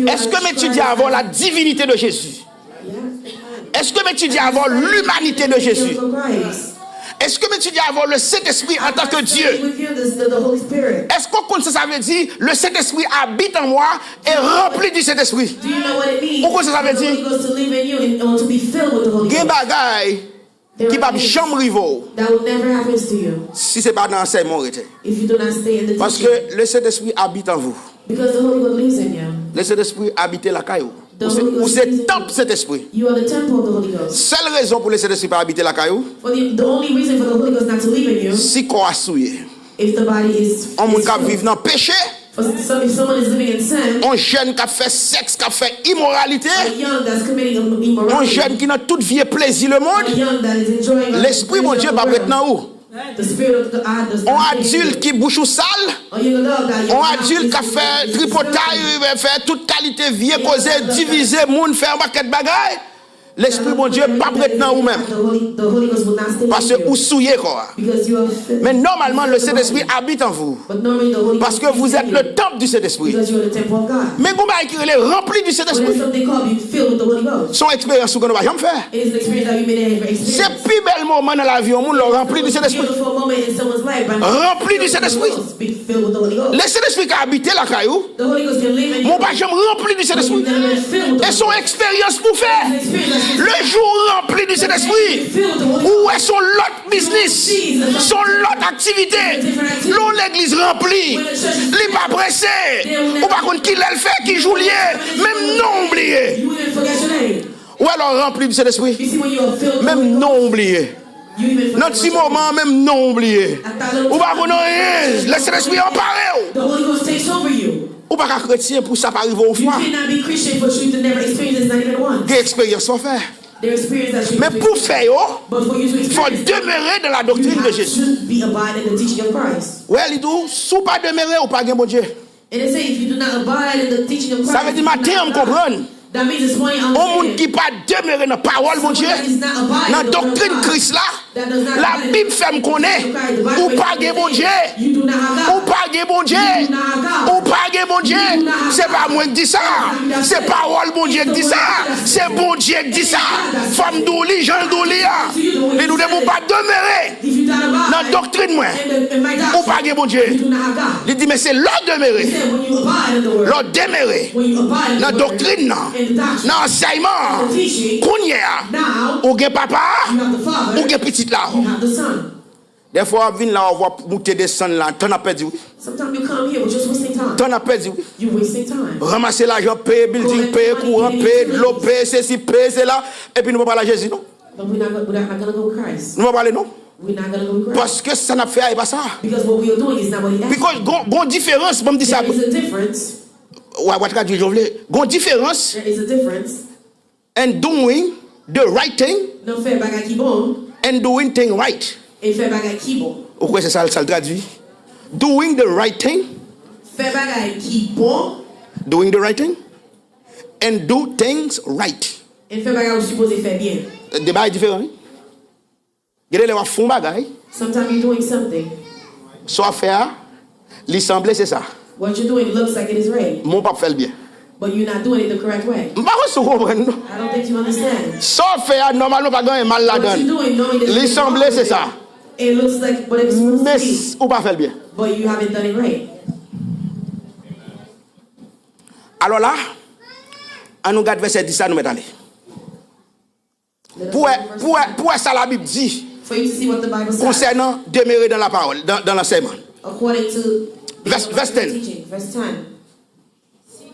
Est-ce que m etidye avè w la divinité de Jésus? Est-ce que m etidye avè w l'humanité de Jésus? Est-ce que m etidye avè w le Saint-Esprit en tant que Dieu? Est-ce que w konn sa sa vle di, le Saint-Esprit habite en moi et rempli du Saint-Esprit? Ou konn sa sa vle di? Gen bagay ki p ap janm rive w si se pa nan ansèyman w rete. Paske le Sentespri abite an vou. Le Sentespri abite lakay ou. Ou se, ou se tanp Sentespri. Sèl rezon pou le Sentespri pa abite lakay ou, si kò a souye. On moun k ap viv nan peche, on jèn k ap fè sèks, k ap fè imoralite, on jèn ki nan tout vye plezi lemonn, Lespri Bondye p ap ret nan ou. On adilt ki bouch ou sal, on adilt k ap fè tripotay, fè tout kalite vye koze, divize moun, fè yon pakèt bagay, Lespri Bondye p ap ret nan ou menm. Paske ou souye kò a. Men nòmalman, le Sentespri abite an vou. Paske vous êtes le temple du Saint-Esprit. Men gon bagay ki rele ranpli du Saint-Esprit. Se yon eksperyans ou konnen ou pa janm fè. Se pi bèl moman nan lavi yon moun lè w ranpli du Sentespri. Ranpli du Sentespri. Le Sentespri ka abite lakay ou, men w pa janm ranpli du Sentespri. E se yon eksperyans pou w fè. Le jou ou ranpli du Sentespri, ou wè se yon lòt biznis, se yon lòt aktivite. Lè yon legliz ranpli, li pa prese. Ou pa konn kilè l fè, ki jou l ye. Menm non w bliye. Ou wè lè w ranpli du Sentespri, menm non w bliye. Nan ti moman an, menm non w bliye. Ou pa konn anyen. Le Sentespri anpare w. Ou pa ka kretyen pou sa pa rive w yon fwa. Gen eksperyans w fè. Men pou w fè yo, fò w demere dans la doctrine de Jésus. Wè, li di w, si w pa demere, ou pa gen Bondye. Sa vle di maten an m konprann. On moun ki pa demere nan pawòl Bondye, nan doktrin Kris la, Labib fè m konnen ou pa gen Bondye. Ou pa gen Bondye. Ou pa gen Bondye. Se pa mwen k di sa. Se pawòl Bondye k di sa. Se Bondye k di sa. Fò m di w li jan l di w li a. Li di w depi w pa demere nan doktrin mwen, ou pa gen Bondye. Li di, men se lè w demere. Lè w demere nan doktrin nan, nan ansèyman an, kounye a, ou gen Papa a, ou gen Pitit la. Dèfwa w ap vin la, w ap moute desann la, tan ap pèdi wi. Tan ap pèdi wi. Ranmase lajan, peye bilding, peye kouran, peye dlo, peye sesi, peye sela, epi nou pa pale a Jezi non. Nou pa pale non. Paske sa n ap fè a e pa sa. Because gon, gon diferans, ban m di sa. Ou a tradui jan w vle. Gon diferans. And doing the right thing. Nan fè bagay ki bon. And doing thing right. E fè bagay ki bon. Ou kwè se sa l, sa l tradui? Doing the right thing. Fè bagay ki bon. Doing the right thing. And do things right. E fè bagay ou sipoze fè byen. De bagay diferan wi. Gen de lè w ap fè yon bagay. Sometimes you're doing something. Sa w ap fè a, li sanble se sa. What you're doing looks like it is right. Men w p ap fè l byen. But you're not doing it the correct way. M pa kwè si w konprann non. I don't think you understand. Sa w ap fè a, nòmalman pa gen anyen mal ladan l. What you're doing, normally there's nothing wrong with it. Li sanble se sa. It looks like what it's supposed to be. Men s-, ou pa fè l byen. But you haven't done it right. Alò la, ann nou gad vèsè dis la, nou mèt ale. Pou wè, pou wè, pou wè sa Labib di konsènan demere dans la parole, dans, dans l'enseignement. Vès, vès ten. Si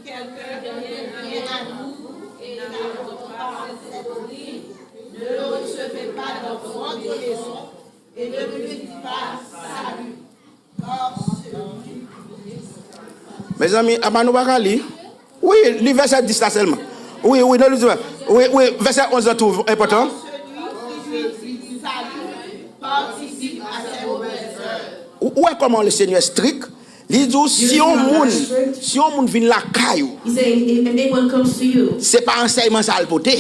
quelqu'un ne vient à vous et n'apporte pas cette doctrine, ne le recevez pas dans votre maison et ne lui dites pas salut. Mezanmi, apa nou pa ka li? Wi, li vèsè dis la sèlman. Wi, wi, non, li di, wi, wi, vèsè onz la tou enpòtan. Ou, ou wè kòman le Senyè strik? Li di w, si yon moun, si yon moun vin lakay ou, se pa ansèyman sa l pote,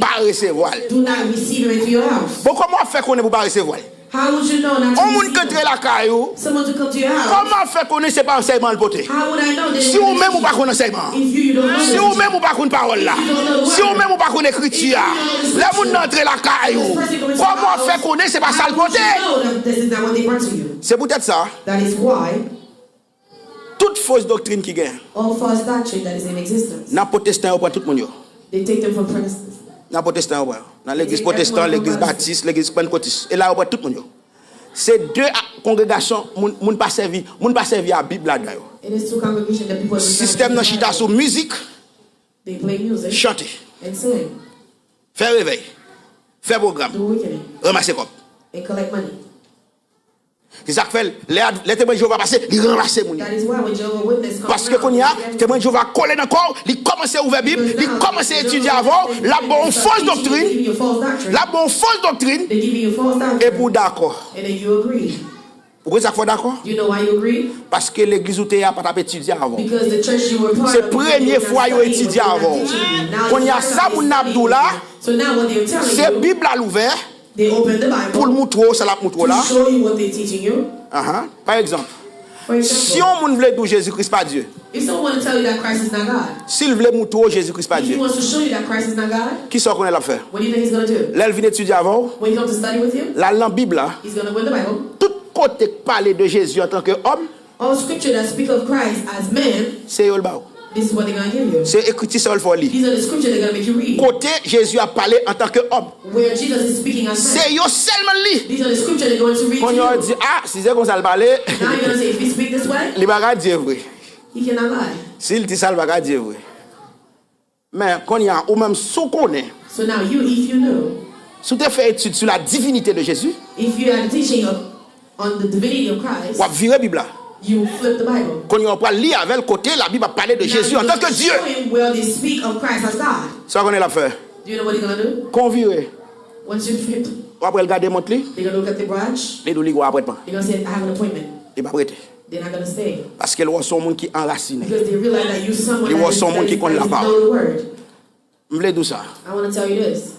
pa resevwa l. Bon, kòman w ap fè konnen pou w pa resevwa l? How would you know not to On moun ki antre lakay ou, someone to come to your house? Kòman w fè konnen se pa ansèyman l pote? How would I know that Si ou menm ou pa konn ansèyman an, if you, you don't know si ou menm ou pa konn pawòl la, si ou menm ou pa konn ekriti a, lè moun nan antre lakay ou, kòman w fè konnen se pa sa l pote? How would you know that this is not what they brought to you? Se poutèt sa, That is why tout fos doktrin ki gen, all false doctrine that is in existence, nan pwotestan yo pran tout moun yo. They take them from Protestants. Nan pwotestan yo pran yo. Nan legliz pwotestan, legliz batis, legliz pantkotis. E la yo pran tout moun yo. Se de a- kongregasyon, moun, moun pa sèvi, moun pa sèvi a Bib ladan yo. It is two congregation that people do not Sistèm nan chita sou mizik, They play music chante, and sing, fè revèy, fè pwogram, do weekend, ranmase kòb. And collect money. Se sa k fè l, lè, lè Temwen Jewova pase, li ranmase moun yo. That is why when Jehovah Witness comes Paske around, kounye a, they get Temwen Jewova kole nan kò w, li kòmanse ouvè Bib, li kòmanse etidye avè w, l ap ba w yon fos doktrin, l ap ba w yon fos doktrin, They give you a false doctrine. Epi w dakò. And then you agree. Ou konn sa k fè w dakò? You know why you agree? Paske legliz ou te ye a pa t ap etidye avè w. Because the church you were part Se of, premye fwa yo etidye avè w. Kounye a, sa moun nan ap di w la, So now what they're telling se you, Bib la l ouvè, they open the Bible pou l montre w sa l ap montre w la. To show you what they're teaching you. Ahan. Pa egzanp, For example, si yon moun vle di w Jezi Kris pa Dye, if someone want to tell you that Christ is not God, si l vle montre w Jezi Kris pa if he Dye, wants to show you that Christ is not God, ki sa w konnen l ap fè? What do you think he's going to do? Lè l vin etidye avè w, When he comes to study with you, l al nan Bib la, he's going to go in the Bible. Tout kote k pale de Jezi antanke òm, All scripture that speak of Christ as man, se yo l ba w. This is what they're going to give you. Se ekriti sa yo l fè w li. These are the scripture they're going to make you read. Kote Jezi ap pale antanke òm, Where Jesus is speaking as man. Se yo sèlman l li. These are the scripture they're going to read to you. Kounye a w di, a, si se konsa l pale, Now you're going to say, if he speak this way, li pa ka Dye vre. He cannot lie. Si l di sa, l pa ka Dye vre. Men, kounye a, ou menm, si w konnen, So now you, if you know, si w te fè etid sou la divinite de Jezi, if you had a teaching of, on the divinity of Christ, w ap vire Bib la. You flip the Bible. Kounye a, w pral li avè l kote Labib ap pale de Jezi antanke Dye. Now you show him where they speak of Christ as God. Sa w konnen l ap fè? Do you know what he's going to do? Kon vire, Once you flip, w ap wè l gade mont li, they're going to look at the watch. Li di w li gen apwentman. They're going to say, I have an appointment. Li p ap rete. They're not going to stay. Paske l wè w se yon moun ki anrasinen. Because they realize that you someone Li wè w se yon moun ki konn lapawòl. Know the word. M vle di w sa. I want to tell you this.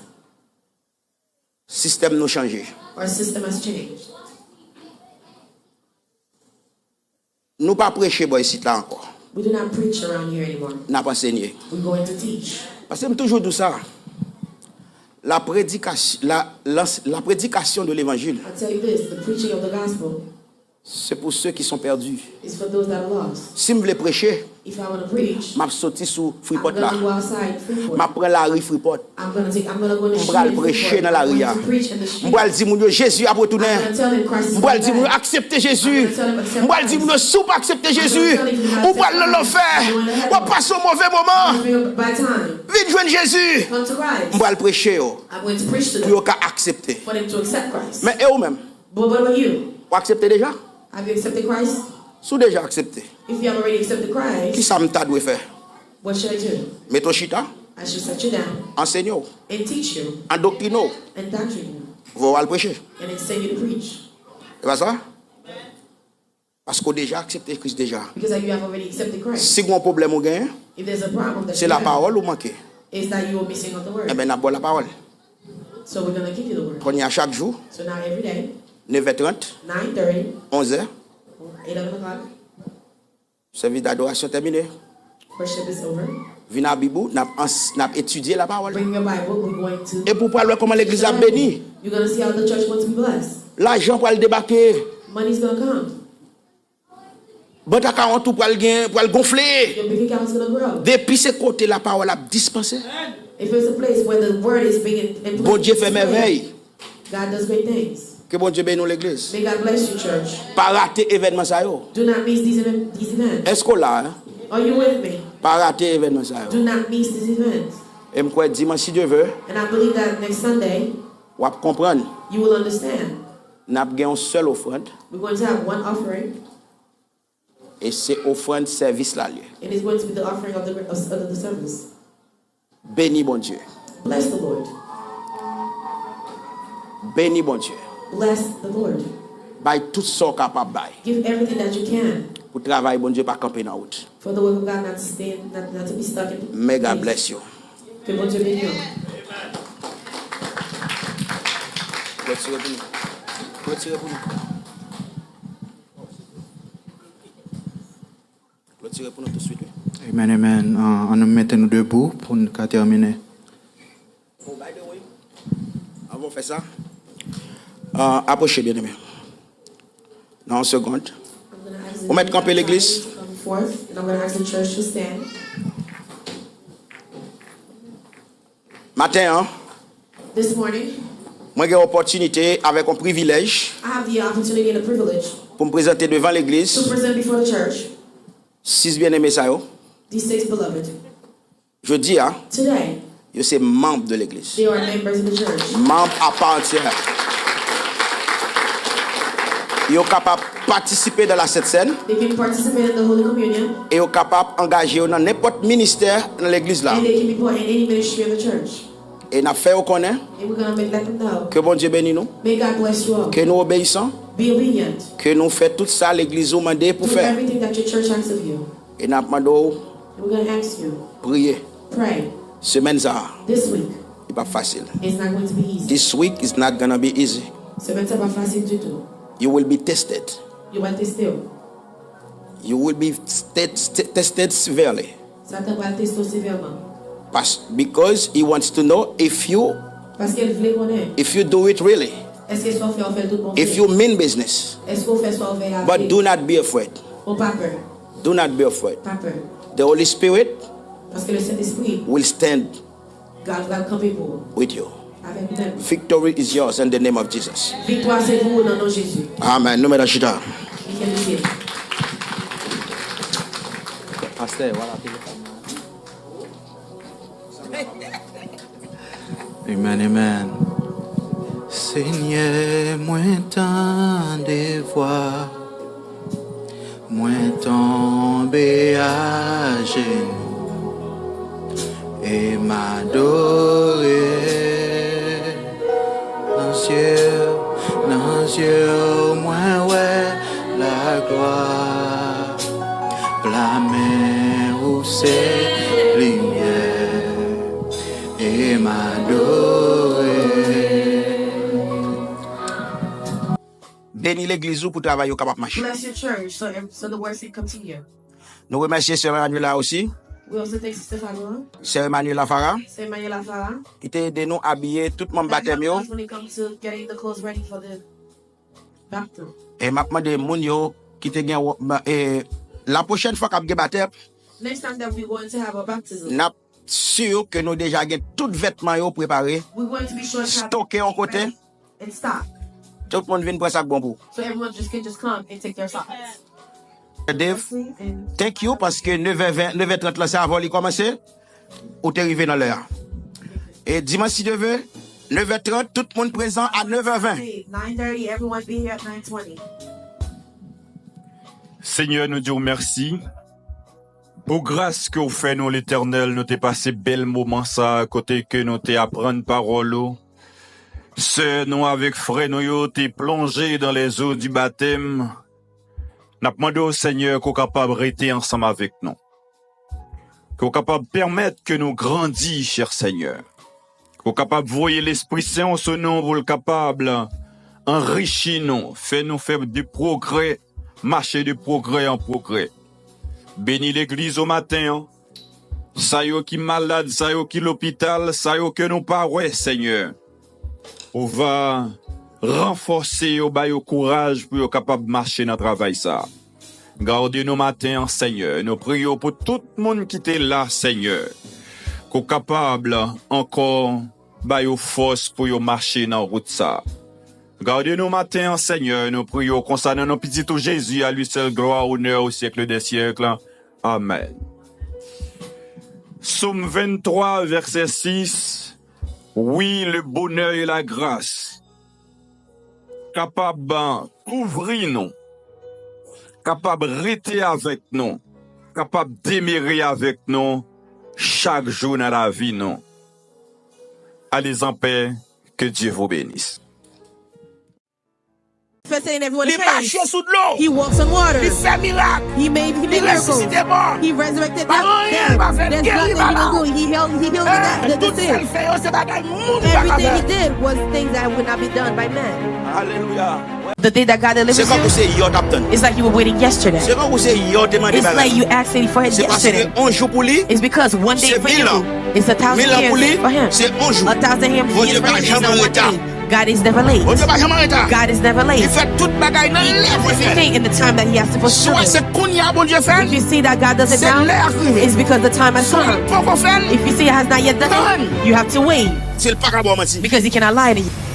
Sistèm nou chanje. Our system has changed. Nou pa preche bò isit la ankò. We do not preach around here anymore. N ap ansenye. We're going to teach. Paske m toujou di w sa. La prédication, la, la, la prédication de l'évangile, I tell you this, the preaching of the gospel se pou ceux qui sont perdus. Is for those that are lost. Si m vle preche, If I want to preach, m ap soti sou I'm Freeport la. Gonna go outside Freeport. M ap pran lari Freeport. I'm gonna take, I'm gonna go in the M pral street in preche Freeport. Nan lari a. I'm going to preach in the street. M pral di moun yo Jezi ap retounen. I'm gonna tell them Christ is coming back. M pral di moun yo aksepte Jezi. I'm gonna tell them accept Christ. M pral di moun yo si w pa aksepte Jezi, I'm gonna tell them if you not accept Christ, ou pral nan lanfè. You're going to hell. W ap pase yon move moman. You're gonna feel a bad time. Vin jwenn Jezi. Come to Christ. M pral preche yo. I'm going to preach to them. Pou yo ka aksepte. For them to accept Christ. Men e ou menm? But what about you? Ou aksepte deja? Have you accepted Christ? Si w deja aksepte, If you have already accepted Christ, kisa m ta dwe fè? What should I do? Mete w chita, I should set you down ansenye w, and teach you, andoktine w, and doctrine you, voye w al preche. And then send you to preach. E pa sa? Paske w deja aksepte Kris deja. Because you have already accepted Christ. Si gen yon pwoblèm ou genyen, if there's a problem that se you have, lapawòl ou manke. Is that you are missing out the word. Enben, n ap ba w lapawòl. So we're gonna give you the word. Kounye a, chak jou, So now every day, nevè trant, nine thirty, onzè, eleven o'clock, sèvis dadorasyon tèmine. Worship is over. Vin ak Bib ou, n ap ans-, n ap etidye lapawòl. Bring your Bible, we're going to Epi w pral wè kòman legliz la ap beni. You're gonna see how the church wants to be blessed. Lajan pral debake. Money's gonna come. Bank account ou pral gen, pral gonfle. Your bank account is gonna grow. Depi se kote lapawòl ap dispanse, If it's a place where the word is being im-, implemented, Bondye fè mèvèy. God does great things. Ke Bondye beni w, legliz. May God bless you, church. Pa rate evènman sa yo. Do not miss these event-, these events. Èske w la, en? Are you with me? Pa rate evènman sa yo. Do not miss these events. E m kwè dimanch, si Dye vle, And I believe that next Sunday, w ap konprann. You will understand. N ap gen yon sèl ofrann. We're going to have one offering. E se ofrann sèvis la l ye. And it's going to be the offering of the, of, of the service. Beni Bondye. Bless the Lord. Beni Bondye. Bless the Lord. Bay tout sa w kapab bay. Give everything that you can. Pou travay Bondye pa kanpe nan wout. For the work of God not to stay, not, not to be stuck in place. May God bless you. Ke Bondye beni w. Retire pou nou. Retire pou nou. Retire pou nou tousuit, wi. Amen, amen. Ah, ann nou mete nou debou pou n ka tèmine. Oh, by the way, avan w fè sa, ah, apwoche, byeneme. Nan yon segond. Ou mèt kanpe, legliz. Come forth, and I'm gonna ask the church to stand. Maten an, This morning, mwen gen opòtinite avèk yon privilèj I have the opportunity and the privilege pou m prezante devan legliz to present before the church sis byeneme sa yo. These six beloved. Jodi a, Today, yo se manm de legliz. They are members of the church. Manm apaantyè. Yo kapab patisipe nan la Sent Sèn. They can participate in the Holy Communion. E yo kapab angaje yo nan nenpòt ministè nan legliz la. And they can be put in any ministry in the church. E n ap fè yo konnen And we're gonna make, let them know. Ke Bondye beni nou. May God bless you all. Ke nou obeyisan. Be obedient. Ke nou fè tout sa legliz ou mande pou fè. Do everything that your church asks of you. E n ap mande w And we're gonna ask you. Priye. Pray. Semèn sa a, This week li p ap fasil. Is not going to be easy. This week is not gonna be easy. Semèn sa pa fasil ditou. You will be tested. Yo va teste w. You will be st- st- tested severely. Satan pral teste w sevèman. Pas- because he wants to know if you Paske l vle konnen if you do it really. Èske sa w fè, w fè l tout bon vre? If you mean business. Èske w fè sa w vle a vre? But do not be afraid. Bon, pa pè. Do not be afraid. Pa pè. The Holy Spirit Paske le Sentespri will stand God pral kanpe pou ou. With you. Avèk ou menm. Victory is yours in the name of Jesus. Viktwa se pou ou nan non Jezi. Amen. Nou mèt chita. You can be seated. Pastè, wala telefòn. Amen, amen. Senyè, mwen tande vwa. Mwen tonbe ajenou e m adore. Nan zye, nan zye w mwen wè laglwa. Lamen ou se limyè e m adore. Beni legliz ou pou travay yo kapab mache. Bless your church so, so the work can continue. Nou remèsye Sè Manuela osi. We also thank Sister Fabiola. Sè Manuela Farah, Sè Manuela Farah. Ki te ede nou abiye tout manm batèm yo. That helped us when it comes to getting the clothes ready for the baptism. E m ap mande moun yo ki te gen wo- ma- e, la pwochèn fwa k ap gen batèm, Next time that we're going to have a baptism, n ap si ke nou deja gen tout vètman yo prepare, we're going to be sure to have stoke yon kote. And stop. Tout moun vin pran sa k bon pou. So everyone just can just come and take their socks. Dave, thank you, paske nevè ven, nevè trant la se avan li kòmanse, ou te rive nan lè a. E dimanch, si Dye vle, nevè trant, tout moun prezan a nevè ven. Nine thirty, everyone be here at nine twenty. Senyè, nou di w mèsi pou gras ke w fè nou, Letènèl. Nou te pase bèl moman sa a kote ke nou te aprann pawòl ou. Sè nou avèk frè nou yo te plonje dans les eaux du baptême. N ap mande w, Senyè, ke w kapab rete ansanm avèk nou. Ke w kapab pèmèt ke nou grandi, chè Senyè. Ke w kapab voye Lespri Sen w sou nou pou l kapab anrichi nou, fè nou fè de pwogrè, mache de pwogrè an pwogrè. Beni legliz o maten an. Sa yo ki malad, sa yo ki lopital, sa yo ke nou pa wè, Senyè. Ou va ranfòse yo, ba yo kouraj pou yo kapab mache nan travay sa a. Gade nou maten an, Senyè. Nou priye w pou tout moun ki te la, Senyè. Ke w kapab ankò ba yo fòs pou yo mache nan wout sa a. Gade nou maten an, Senyè. Nou priye w konsa nan non pitit ou Jezi, à lui seul gloire, honneur au siècle des siècles. Amèn. Sòm venntwa, vèsè sis. Oui, le bonheur et la grâce kapab kouvri nou, kapab rete avèk nou, kapab demere avèk nou chak jou nan lavi nou. Allez en paix, que Dieu vous bénisse. sitting, everyone Li prays. Mache sou dlo. He walks on water. Li fè mirak. He made he Li miracles. Resisite mò. He resurrected Pa gen anyen li pa fè. There's Geri nothing he malad. don't do. He healed, he healed the, the, the Tout sa l sick. Fè yo se bagay moun pa ka Everything he fè. did was things that would not be done by man. Alelouya. The day that God Se delivers kankou you, se yè w t ap tann. It's like you were waiting yesterday. Se kankou se yè w te mande It's like bagay. You asking for it Se paske yesterday. On jou pou li, It's because one day se for mil you an. Is a thousand Mil an pou years li, for him. Se on jou. A thousand him Bondye years for pa him is janm not an one reta. Day. God is never late. Bondye pa janm an reta. God is never late. Li fè tout bagay nan He lè does pou l fè. Everything in the time that he has to Si w wè fulfill. Se kounye a Bondye fè If you see that God does it Se now, lè a rive. It's because the time has Si w wè come. Poko fè l. If you see it has not yet done, Tann. You have to wait. Si l pa ka ba w manti. Because he cannot lie to you.